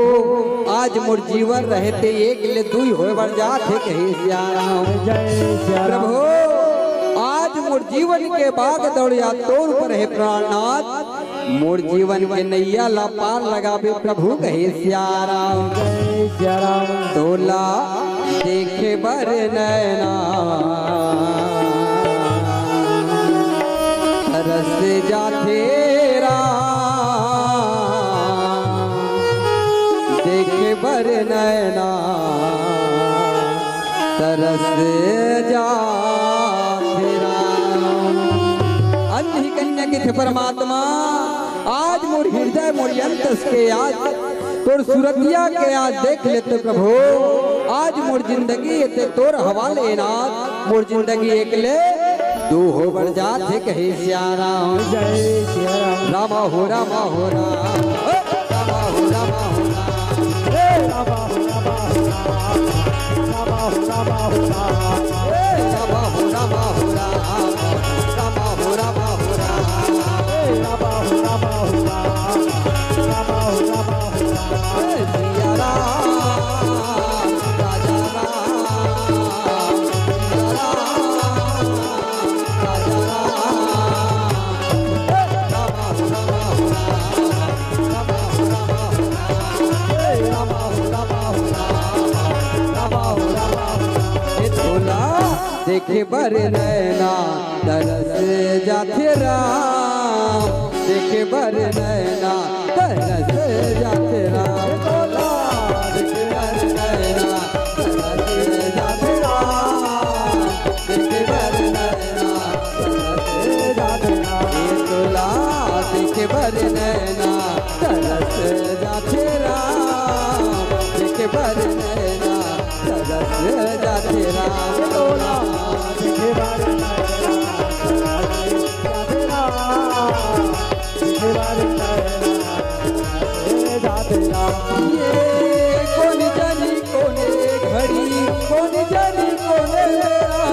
आज मोर जीवन रहे ते एक ले दुई होए बर जात हे कहे सियाराम। जय सियाराम। प्रभु, आज मोर जीवन के बाग दौड़िया तोर पर हे प्राणनाथ। मोर जीवन के नैया ला पार लगाबे प्रभु कहे सियाराम। जय सियाराम। तोला देखे बर नैना तरस जाथे राम, देखे बर नैना तरस जाथे राम। अंधी कन्या कथे परमात्मा, आज मोर हृदय मोर अंतस के आज तोर सुरतिया के आज देख लेते प्रभु। आज मोर जिंदगी एते तोर हवाले नाथ, मोर जिंदगी एक ले दू हो बर जात हे कहे सियाराम। जय सियाराम। रामा हो रामा हो राम। रामा हो रामा हो राम। हे रामा हो रामा हो राम। रामा हो रामा हो राम। हे रामा हो रामा हो राम। रामा हो रामा हो राम। हे रामा हो रामा हो राम। रामा हो रामा हो राम। हे सिया राम, राजा राम, सिया राम, राजा राम। हे रामा हो रामा हो देखे बर नैना तरस जाथे राम, देखे बर नैना तरस जाथे राम। तोला देखे बर नैना तरस जाथे राम, देखे बर नैना तरस जाथे राम। ए तोला देखे बर नैना तरस जाथे राम, देखे बर नैना तरस जाथे राम। तोला देखे बर नैना तरस जाथे राम, देखे बर नैना तरस जाथे राम। ये कोन जानी कोने घड़ी, कोन जानी कोने बेरा,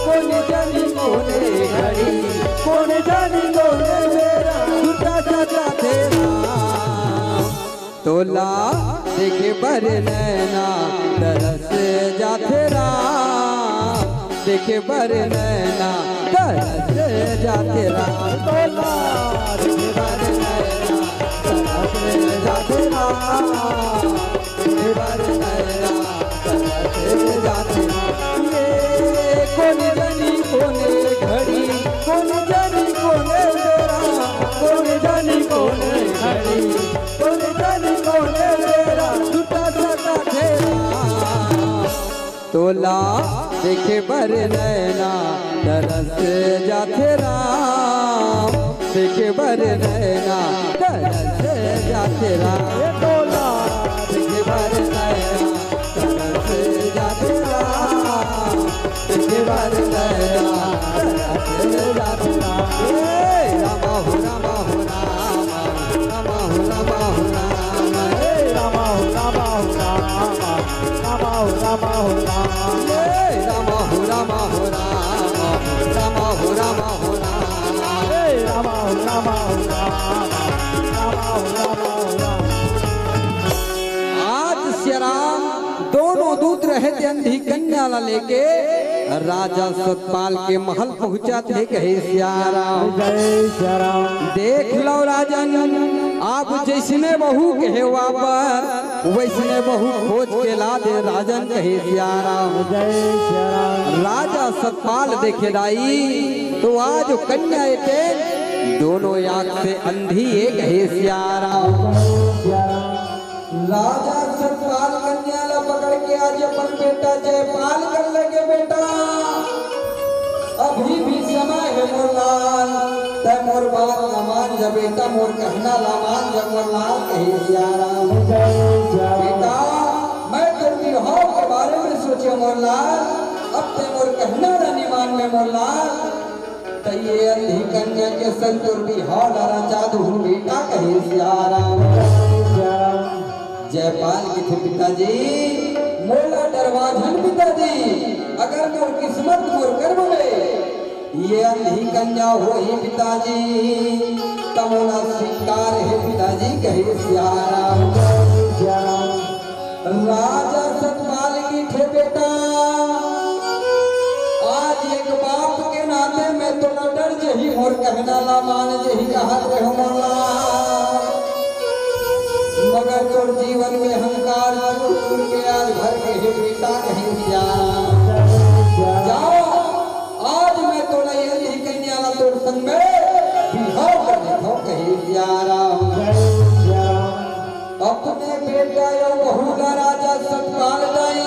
कोन जानी कोने घड़ी, कोन जानी कोने बेरा, छूटा जाथे राम। तोला देखे बर नैना तरस जाथे राम, देखे बर नैना तरस जाथे राम। तोला देखे बर नैना तरस जाथे राम, देखे बर नैना तरस जाथे राम। ये कोन जानी कोने घड़ी, कोन जानी कोने बेरा, कोन जानी कोने घड़ी, कोन जानी कोने बेरा, छूटा जाथे राम। तोला देखे बर नैना तरस जाथे राम, देखे बर नैना तरस जाथे राम। ए तोला देखे बर नैना तरस जाथे राम, देखे बर नैना तरस जाथे राम। ए रामा हो, रामा हो, रामा। रामा हो, रामा हो, रामा, हे रामा हो, रामा हो, रामा, रामा हो, रामा हो, रामा, हे रामा हो, रामा हो, रामा, रामा हो, रामा हो, रामा, हे रामा हो, रामा हो, रामा, रामा हो, रामा हो, रामा। आज सिया राम दोनों दूत रहे थे अंधी कन्या ला लेके राजा सतपाल के महल पहुंचा थे, कहे सिया राम। जय सिया राम। देख लो राजन, आप जैसने बहू कहे वापर, वैसने बहू खोज के ला दे राजन, कहे सिया राम। जय सिया राम। राजा सतपाल देखे दाई, तो आज कन्या एके दोनों आँख से अंधी ए, कहे सिया राम। जय सिया राम। राजा सतपाल कन्या ला पकड़ के आज अपन बेटा जयपाल कर लगे, बेटा, अभी भी समय हे मोर लाल, तै मोर बात ला मान जा बेटा, मोर कहना ला मान जा मोर लाल, कहे सिया राम। जय सिया राम। बेटा, मैं तोर बिहाव के बारे में सोचे मोर लाल, अब तै मोर कहना ला नहीं मान में मोर लाल। त ये अंधी कन्या के संग तोर बिहाव ला रचा दूहूं बेटा, कहे सिया राम। जयपाल कथे पिताजी, मोला डरवा झन पिताजी, अगर मोर किस्मत मोर कर्म में ये अंधी कन्या होही पिताजी, त मोला स्वीकार हे पिताजी, कहे सिया राम। राजा सतपाल कथे बेटा, आज एक बाप के नाते मैं तोला डर जही, मोर कहना ला मान जही, कहत रहे मोला, मगर तोर जीवन में अहंकार चूर चूर के आज भर के हे बेटा, कहे सिया राम। जाओ, आज मैं तोला ये अंधी कन्या ला तोर संग में बिहाव कर देथंव, कहे सिया राम। अपने बेटा अउ बहू ला राजा सतपाल दाई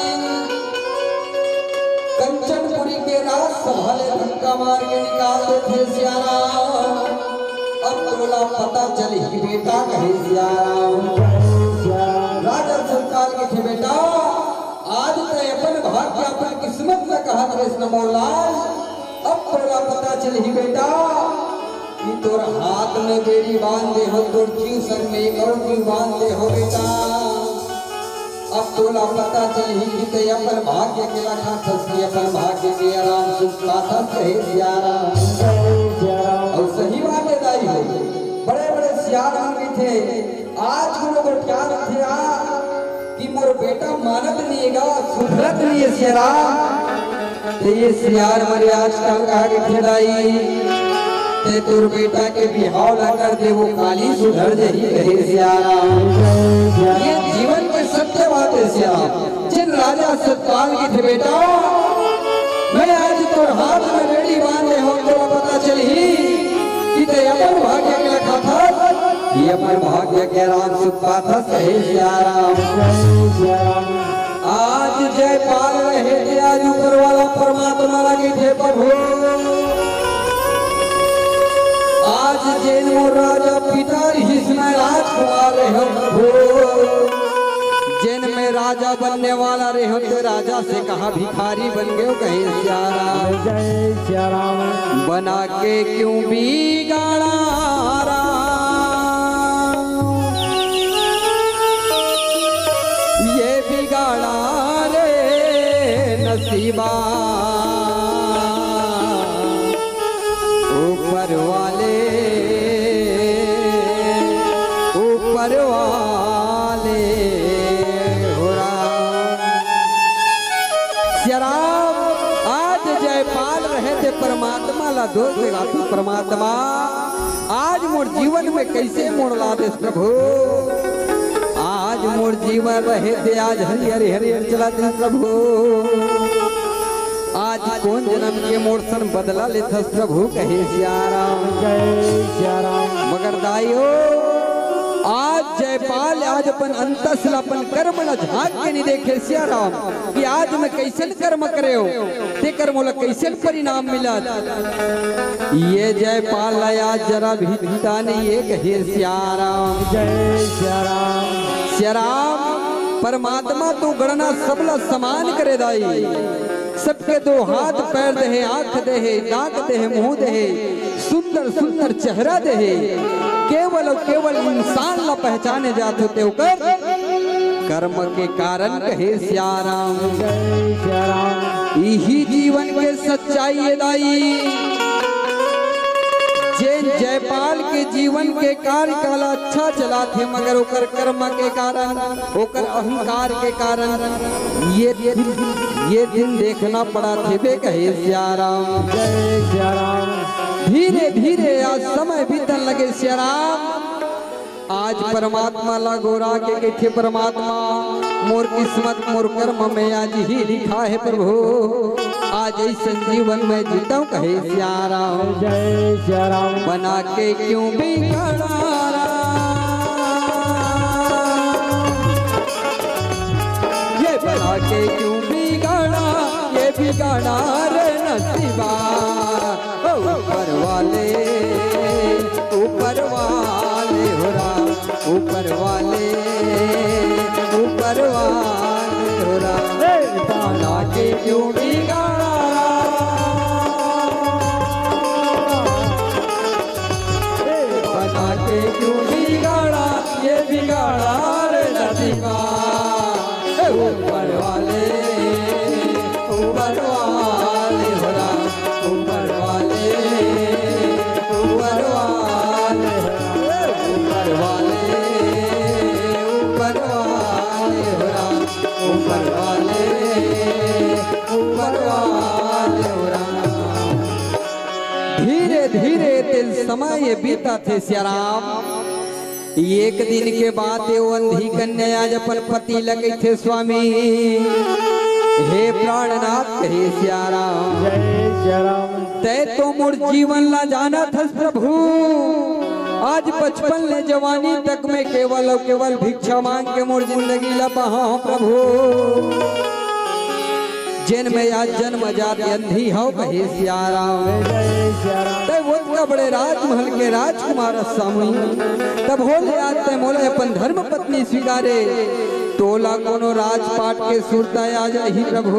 कंचनपुरी के राजसभा ले धक्का मार के निकाल देथे सिया राम। अब तोला पता चलही बेटा, कहे सिया राम। राजा सतपाल कथे बेटा, आज तै अपन भाग्य अपन किस्मत ला कहत रहेस न मोर लाल, अब तोला पता चलही बेटा कि तोर हाथ में बेड़ी बांध दे हों, तोर जीव संग में एक अउ जीव बांध दे हों बेटा। अब तोला पता चलही कि तै अपन भाग्य के ला कहथस कि अपन भाग्य के आराम सुख पाथस, कहे सिया राम। अउ सही बात हे दाई हो, बड़े बड़े सियान मन कथे, आज कोनो गोठियार रथे आ कि मोर बेटा मानत नइ हे गा, सुधरत नइ हे सिया राम। त ये सियान मन आजकल का कथे दाई, तै तोर बेटा के बिहाव ला कर दे, वो काली सुधर जही, कहे सिया राम। ये जीवन के सत्य बात हे सिया राम। जेन राजा सतपाल कथे बेटा, मैं आज तोर हाथ में बेड़ी बांधे हो, तोला पता चलही कि ते अपन भाग्य के लखाथस, ये अपन भाग्य के राम सुख पाथस, कहे सिया राम। आज जयपाल रहे ते आज ऊपर वाला परमात्मा ला कथे, प्रभु, आज जेन मोर राजा पिता रिहिस, मैं राजकुमार रहे हो, प्रभु, जेन मैं राजा बनने वाला रहे हो, ते राजा से कहाँ भिखारी बन गयो, कहे सिया राम। जय सिया राम। बना के क्यों बिगाड़ा राम, ये बिगाड़ा रे नसीबा। ऊपर वाले, ऊपर वाले हो राम। सिया राम, आज जयपाल रहे ते परमात्मा ला दोष देवाथे, परमात्मा आज मोर जीवन में कैसे मोड़ ला देस प्रभु। आज मोर जीवन रहे ते आज हरियर हरियर चला दे प्रभु। आज कोन जनम के मोर सन बदला लेथस प्रभु, कहे सिया राम। जय सिया राम। मगर दाई हो, आज जयपाल आज अपन अंतस ला, अपन कर्म ला झांक के नहीं देखे सिया राम कि आज मैं कैसन कर्म करे हो, ते कर्म ला कैसन परिणाम मिलत। ये जयपाल ला आज जरा भी चिंता नहीं है, कहे सिया राम। जय सिया राम। सिया राम, परमात्मा तो गणना सबला समान करे दाई। सबके दो हाथ पैर देहे, आंख देहे, नाक देहे, मुंह देहे, सुंदर सुंदर चेहरा देहे। केवल अउ केवल इंसान ला पहचाने जात होते ओकर कर्म के कारण, कहे सिया राम। जय सिया राम। इही जीवन के सच्चाई ए दाई। जेन जयपाल के जीवन के कार्यकाल अच्छा चलाथे, मगर ओकर कर्म के कारण, ओकर अहंकार के कारण ये दिन, ये दिन देखना पड़ा थे बे, कहे सिया राम। जय सिया राम। धीरे धीरे आज समय बीतन लगे सिया राम। आज परमात्मा ला गोरा के कथे, परमात्मा, मोर किस्मत, मोर कर्म में आज ही लिखा है प्रभु, आज ऐसन जीवन में जीता हूँ, कहे सिया राम। जय सिया राम। बना के क्यों बिगाड़ा राम, ये बना के क्यों बिगाड़ा, ये बिगाड़ा रे नसीबा। ओ ऊपर वाले, ऊपर वाले हो राम, ऊपर वाले, ऊपर वाले हो राम। बना के क्यों बिगाड़ा, बना के क्यों बिगाड़ा, ये बिगाड़ा रे नसीबा। ऊपर वाले, ऊपर वाले हो राम, ऊपर वाले, ऊपर वाले हो राम, ऊपर वाले, ऊपर वाले हो राम, ऊपर वाले, ऊपर वाले हो राम। धीरे धीरे तेन समय बीता थे सिया राम। एक दिन के बात ए, ओ अंधी कन्या आज अपन पति ल कहिथे, स्वामी, हे प्राणनाथ, कहे सिया राम, जय सिया राम। तै तो मोर जीवन ला जानत हस प्रभु, आज बचपन ले जवानी तक में केवल अउ केवल भिक्षा मांग के मोर जिंदगी ला बहा हंव प्रभु। जेन मैं आज जन्म जात अंधी हंव, कहे सिया राम। जय सिया राम। तै ओतका बड़े राजमहल के राजकुमार अस स्वामी, तभो ले आज तै मोला अपन धर्म पत्नी स्वीकारे। तोला कोनो राजपाट के सुरता आ जाही प्रभु,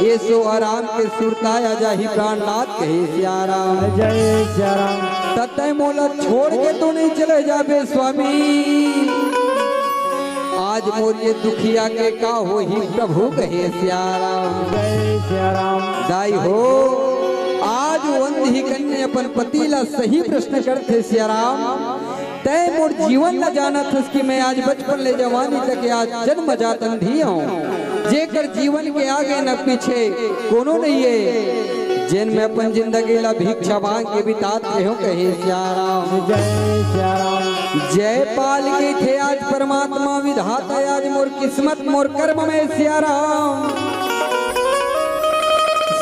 ऐसो आराम के सुरता आ जाही प्राणनाथ, कहे सिया राम। जय सिया राम। त तै मोला छोड़ के तो नहीं चले जाबे स्वामी। आज मोर ये दुखिया के का होही प्रभु, कहे सिया राम। जय सिया राम। दाई हो, आज ओ अंधी कन्या अपन पति ला सही प्रश्न करथे सिया राम। तै मोर जीवन ला जानत हस कि मैं आज बचपन ले जवानी तक आज जन्म जात अंधी हंव, जेकर जीवन के आगे न पीछे कोनो नहीं है, जेन मैं अपन जिंदगी ला भिक्षा मांग के बितात रहे हंव, कहे सिया राम। जय सिया राम। जयपाल कहिथे आज परमात्मा विधाता, आज मोर किस्मत मोर कर्म में सिया राम।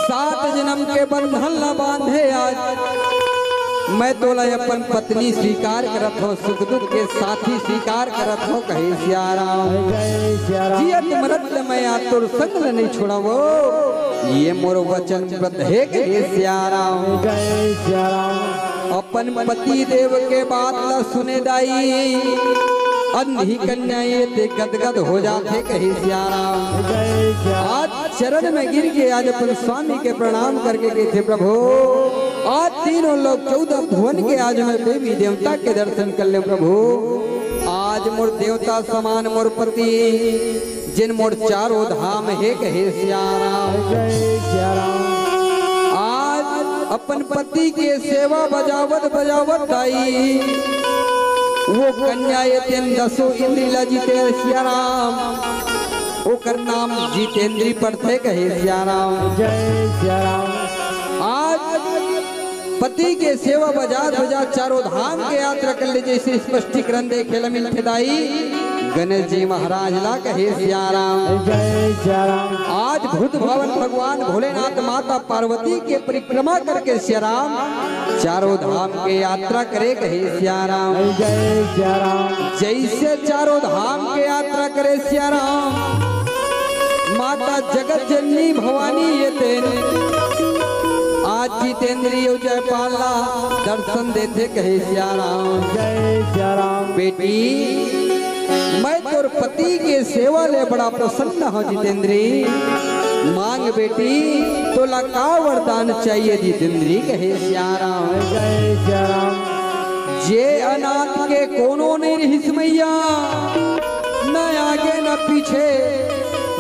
सात जन्म के बंधन ला बांधे आज। मैं तोला अपन पत्नी स्वीकार करत हौं, सुख दुख के साथी स्वीकार करत हौं, कहे सिया राम। जय सिया राम। जियत मरत मैं आज तोर संग ल नहीं छोड़ावो, ये मोर वचन व्रत हे, कहे सिया राम। जय सिया राम। अपन पति देव के बात ला सुने दाई, अंधी कन्या ये ते गदगद हो जाथे, कहे सिया राम। जय सिया राम। आज चरण में गिर के आज अपन स्वामी के प्रणाम करके कहिथे, प्रभु, आज तीनों लोक चौदह भुवन के आज मैं देवी देवता के दर्शन कर ले प्रभु। आज मोर देवता समान मोर पति, जिन मोर चारों धाम हे, कहे सिया राम। जय सिया राम। आज अपन पति के सेवा बजावत बजावत दाई, वो कन्या ये तेन दसों इंद्री ला जीते सिया राम, ओकर नाम जितेंद्री पड़थे, कहे सिया राम। जय सिया राम। आज पति के सेवा बजात बजात चारों धाम के यात्रा कर ले, जैसे स्पष्टीकरण देखे ला मिलथे दाई। गणेश जी महाराज ला, कहे सिया राम। जय सिया राम। आज भूत भवन भगवान भोलेनाथ, माता पार्वती के परिक्रमा करके सिया राम चारों धाम के यात्रा करे, कहे सिया राम। जय सिया राम। जैसे चारों धाम के यात्रा करे सिया राम, माता जगत जननी भवानी ये तेन आज जितेंद्री अउ जयपाल ला दर्शन देथे, कहे सिया राम। जय सिया राम। बेटी, मैं तोर पति के सेवा ले बड़ा प्रसन्न हौं जितेंद्री। मांग बेटी, तोला का वरदान चाहिए जितेंद्री, कहे सिया राम। जय सिया राम। जे अनाथ के कोनो नहीं रहिस मैया, न आगे न पीछे,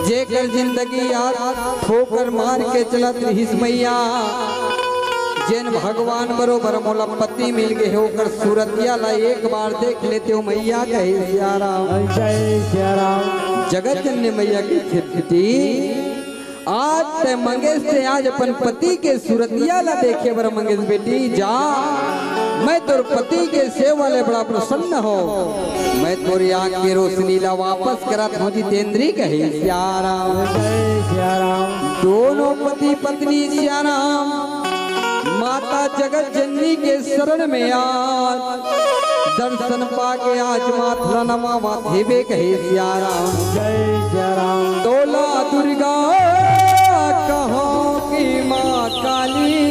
जेकर जिंदगी आज ठोकर मार के चलत रहिस मैया, जेन भगवान बरोबर मोला पति मिल गे हे, ओकर सूरतिया ला एक बार देख लेते हो मैया, कहे सिया राम। जय सिया राम। जगत जननी मैया के स्थिति आज तैं मंगेस ते आज अपन पति के सूरतिया ला देखे बर मंगेस बेटी, जा, मैं तोर पति के सेवा ले बड़ा प्रसन्न हौं, मैं तोर आँख के रोशनी ला वापस करत हौं जितेंद्री, कहे सिया राम। जय सिया राम। दोनों पति पत्नी सिया राम माता जगत जननी के शरण में आज दर्शन पाके आज माथ ला नमावत हेबे, कहे सिया राम। जय सिया राम। तोला दुर्गा कहां कि मां काली,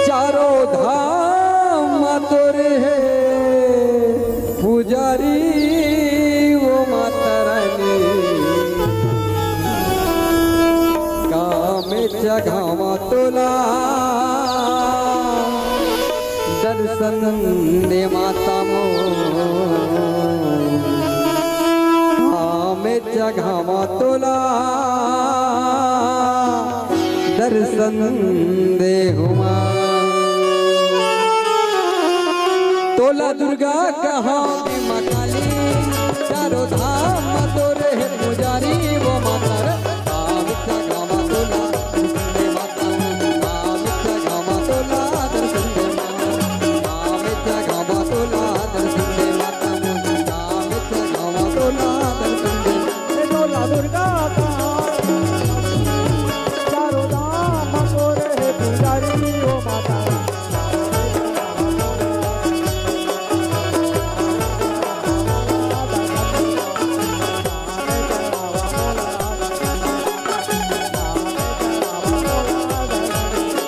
चारों धाम तोर हे पुजारी वो माता रानी, कामे जगह मा तोला दर्शन दे माता मोर, कामे जगह मा तोला दर्शन दे हुमा। तोला दुर्गा कहां कि मां काली, चारों धाम तोरे हे पुजारी वो माता रे। आमित गावा तोला दर्शन दे माता, आमित गावा तोला दर्शन दे माता, आमित गावा तोला दर्शन दे माता, आमित गावा तोला दर्शन दे। ए तोला दुर्गा कहां, चारों धाम तोरे हे पुजारी वो माता।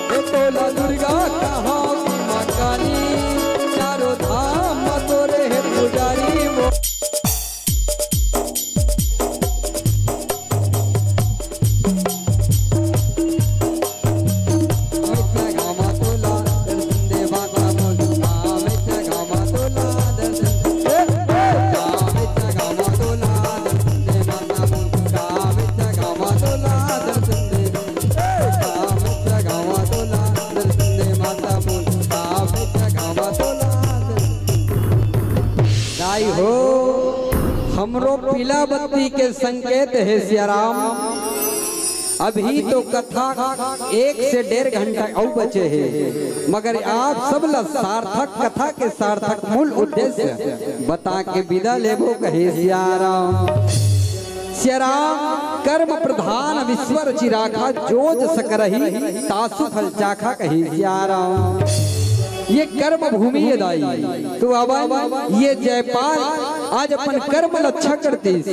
ए तोला दुर्गा कहां कि मां काली, चारों धाम तोरे हे पुजारी वो। दाई हो, हमरो पीला बत्ती के संकेत हे सियाराम। अभी तो कथा एक से डेढ़ घंटा अउ बचे हे, मगर आप सब ला सार्थक कथा के सार्थक मूल उद्देश्य बता के विदा लेबो कहे सियाराम। सियाराम, कर्म प्रधान विश्व रचि राखा, जो जस करही तासु फल चाखा, कहे सियाराम। ये कर्म भूमि ये दाई, तो अब ये जयपाल आज अपन कर्म ल अच्छा करतीस,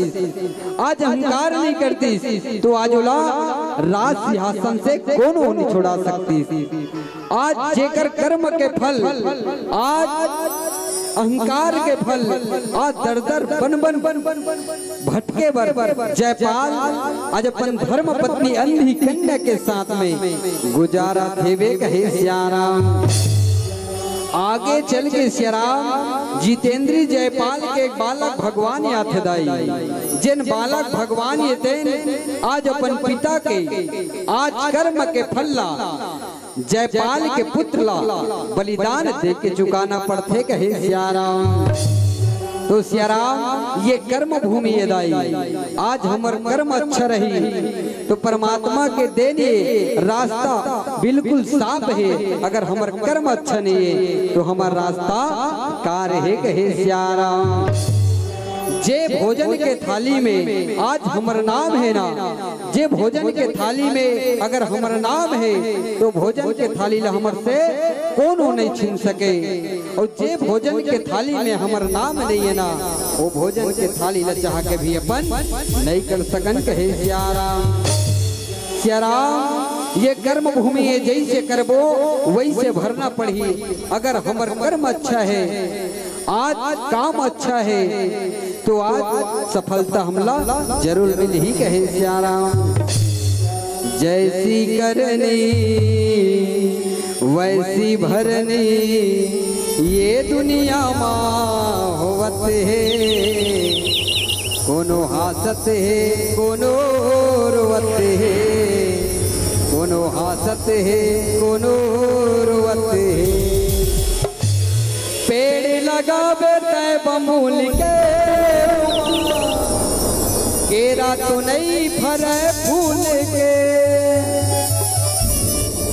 आज अहंकार नहीं करतीस, तो आज ओला राज सिंहासन से कोनो नहीं छुड़ा सकतीस। आज जेकर कर्म के फल, आज अहंकार के फल, आज दर दर बन बन भटके बर जयपाल आज अपन धर्म पत्नी अंधी कन्या के साथ में गुजारा थे वे, कहे सियाराम। आगे चल के सियाराम जितेंद्री जयपाल के एक बालक भगवान याथे दाई, जेन बालक भगवान ये तेन आज अपन पिता के आज कर्म के फल ला जयपाल के पुत्र ला बलिदान दे के चुकाना पड़थे, कहे सियाराम। तो सियाराम, ये कर्म भूमि ये दाई, आज हमर कर्म अच्छा रही तो परमात्मा के देन ये रास्ता बिल्कुल साफ है। अगर हमर कर्म अच्छा नहीं है तो हमर रास्ता कार है, कहे सियाराम। जे भोजन के थाली में आज हमर नाम है ना, जे भोजन के थाली में अगर हमर नाम है तो भोजन के थाली ला हमर से कोनो नहीं छीन सके। और जे भोजन के थाली में हमर नाम नहीं है ना, वो भोजन के थाली ला चाह के भी अपन नहीं कर सकन, कहे सियाराम। सियाराम, ये कर्म भूमि है, जैसे करबो वैसे भरना पड़ही। अगर हमर कर्म अच्छा है, आज काम अच्छा है, तो आज सफलता हमला जरूर मिलही, कहे सियाराम। जैसी करनी वैसी भरनी, ये दुनिया मा होवत है। कोनो हासत है, कोनो रोवत है, कोनो हासत है, कोनो रोवत है। पेड़ लगाबे तै बमूल के, केरा तो नहीं फरे फूल के।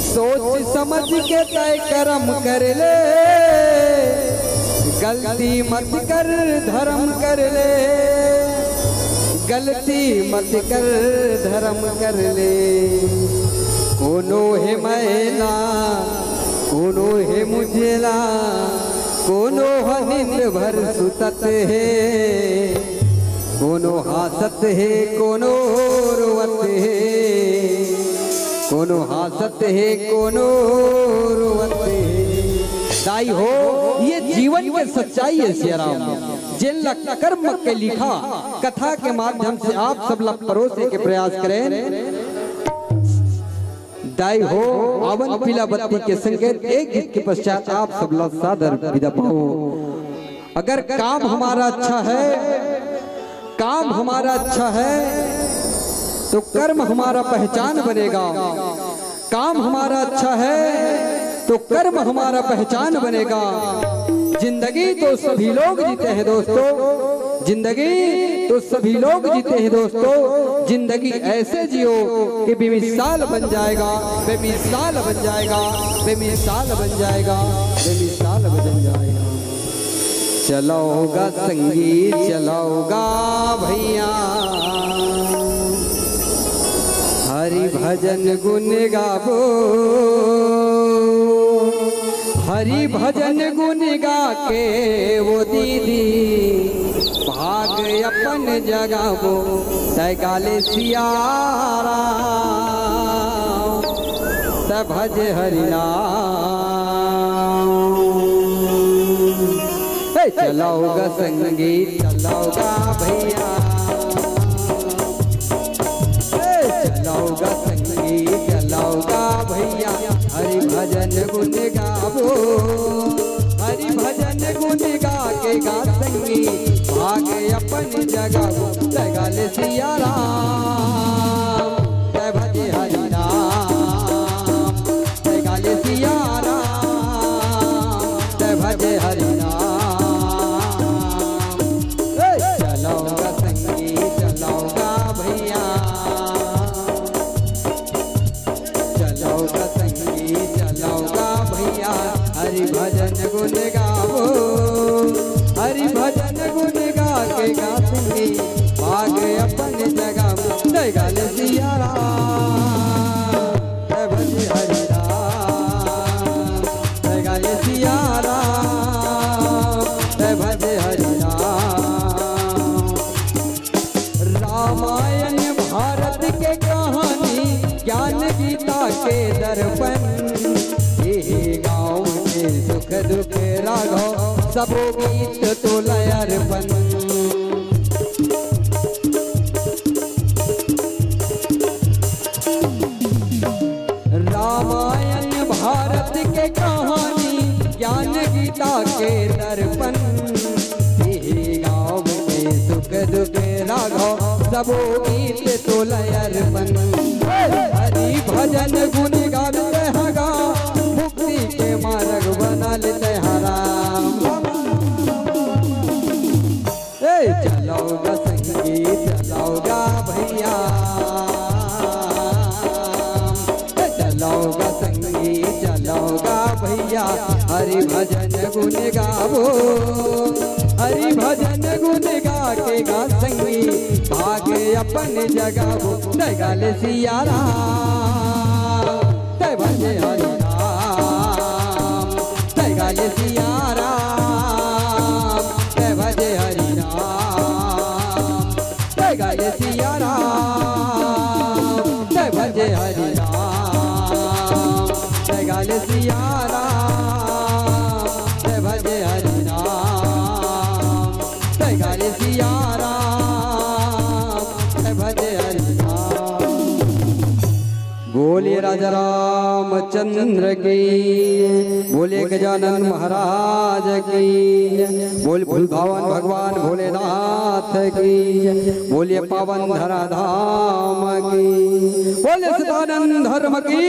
सोच समझ के तै करम कर ले, गलती मत कर धर्म कर ले, गलती मत कर धर्म कर ले। कोनो हे मैना, कोनो हे मुझला, कोनो ह नींद भर सुतत हे, कोनो हासत हे, कोनो रोवत हे, कोनो हासत हे, कोनो रोवत हे। दाई हो, ये जीवन के सच्चाई है सियाराम, जेन ला कर्म के लिखा कथा के माध्यम से आप सब ला परोसे के प्रयास करें। दाई हो, आवन पीला बत्ती के संकेत एक गीत के पश्चात आप सब ला सादर विदा पाओ। अगर काम हमारा अच्छा है, काम हमारा अच्छा है, तो कर्म हमारा पहचान बनेगा। काम हमारा अच्छा है, तो कर्म हमारा पहचान बनेगा। जिंदगी तो सभी लोग जीते हैं दोस्तों, जिंदगी तो सभी लोग जीते हैं दोस्तों। जिंदगी ऐसे जियो कि बेमिसाल बन जाएगा, बेमिसाल बन जाएगा, बेमिसाल बन जाएगा, बेमिसाल बन जाएगा। चलौगा संगी, चलौगा भैया, हरि भजन गुन गाबो। हरि भजन गुन गा के वो दीदी, भाग अपन जगाबो। तै गाले सियाराम, तै भज हरि नाम। हे चलौगा संगी, चलौगा भैया, हे चलौगा संगी, चलौगा भैया, हरि भजन गुन गाबो। हरि भजन गुन गा के गा संगी, भाग अपन जगाबो। तै गाले सियाराम, तै भज हरि नाम, तै गाले सियाराम, तै भज हरि नाम। हे चलौगा संगी, चलौगा भैया, चलौगा संगी, चलौगा भैया, हरि भजन गुन गाबो। हरि भजन गुन गा के गा संगी, भाग अपन जगाबो। तै गाले सिया राम, जय भज हरि राम। जय गाले सिया राम, जय भज हरि राम। रामायण भारत के कहानी, ज्ञान गीता के दर्पण, ये गाँव के सुख दुख राघव, सबो गीत तोला अर्पण। रामायण भारत के कहानी, ज्ञान गीता के दर्पण, ये गाँव के सुख दुख राघव, सबो गीत तोला अर्पण। हरि भजन गुण गावत हगा, मुक्ति के मार्ग बना लेते हरा। ए चलो गा संगी, चलो गा भैया, ए चलो गा संगी, चलो गा भैया, हरि भजन गुण गावो, हरि भजन गुण गा के गा संगी, भाग अपन जगावो। जय गाले सिया राम, जय भजे हरि राम, जय गाले सिया राम, जय भजे हरि राम, जय गाले सिया राम, जय भजे हरि राम, जय गाले सिया राम, जय भजे हरि राम, जय गाले सिया राम, जय भजे हरि राम। बोलिए राजा रामचंद्र की, बोलिए गजानन महाराज की, बोल भुलभावन भगवान भोलेनाथ की, बोलिए पावन धराधाम की, बोलिए सदानंद धर्म की।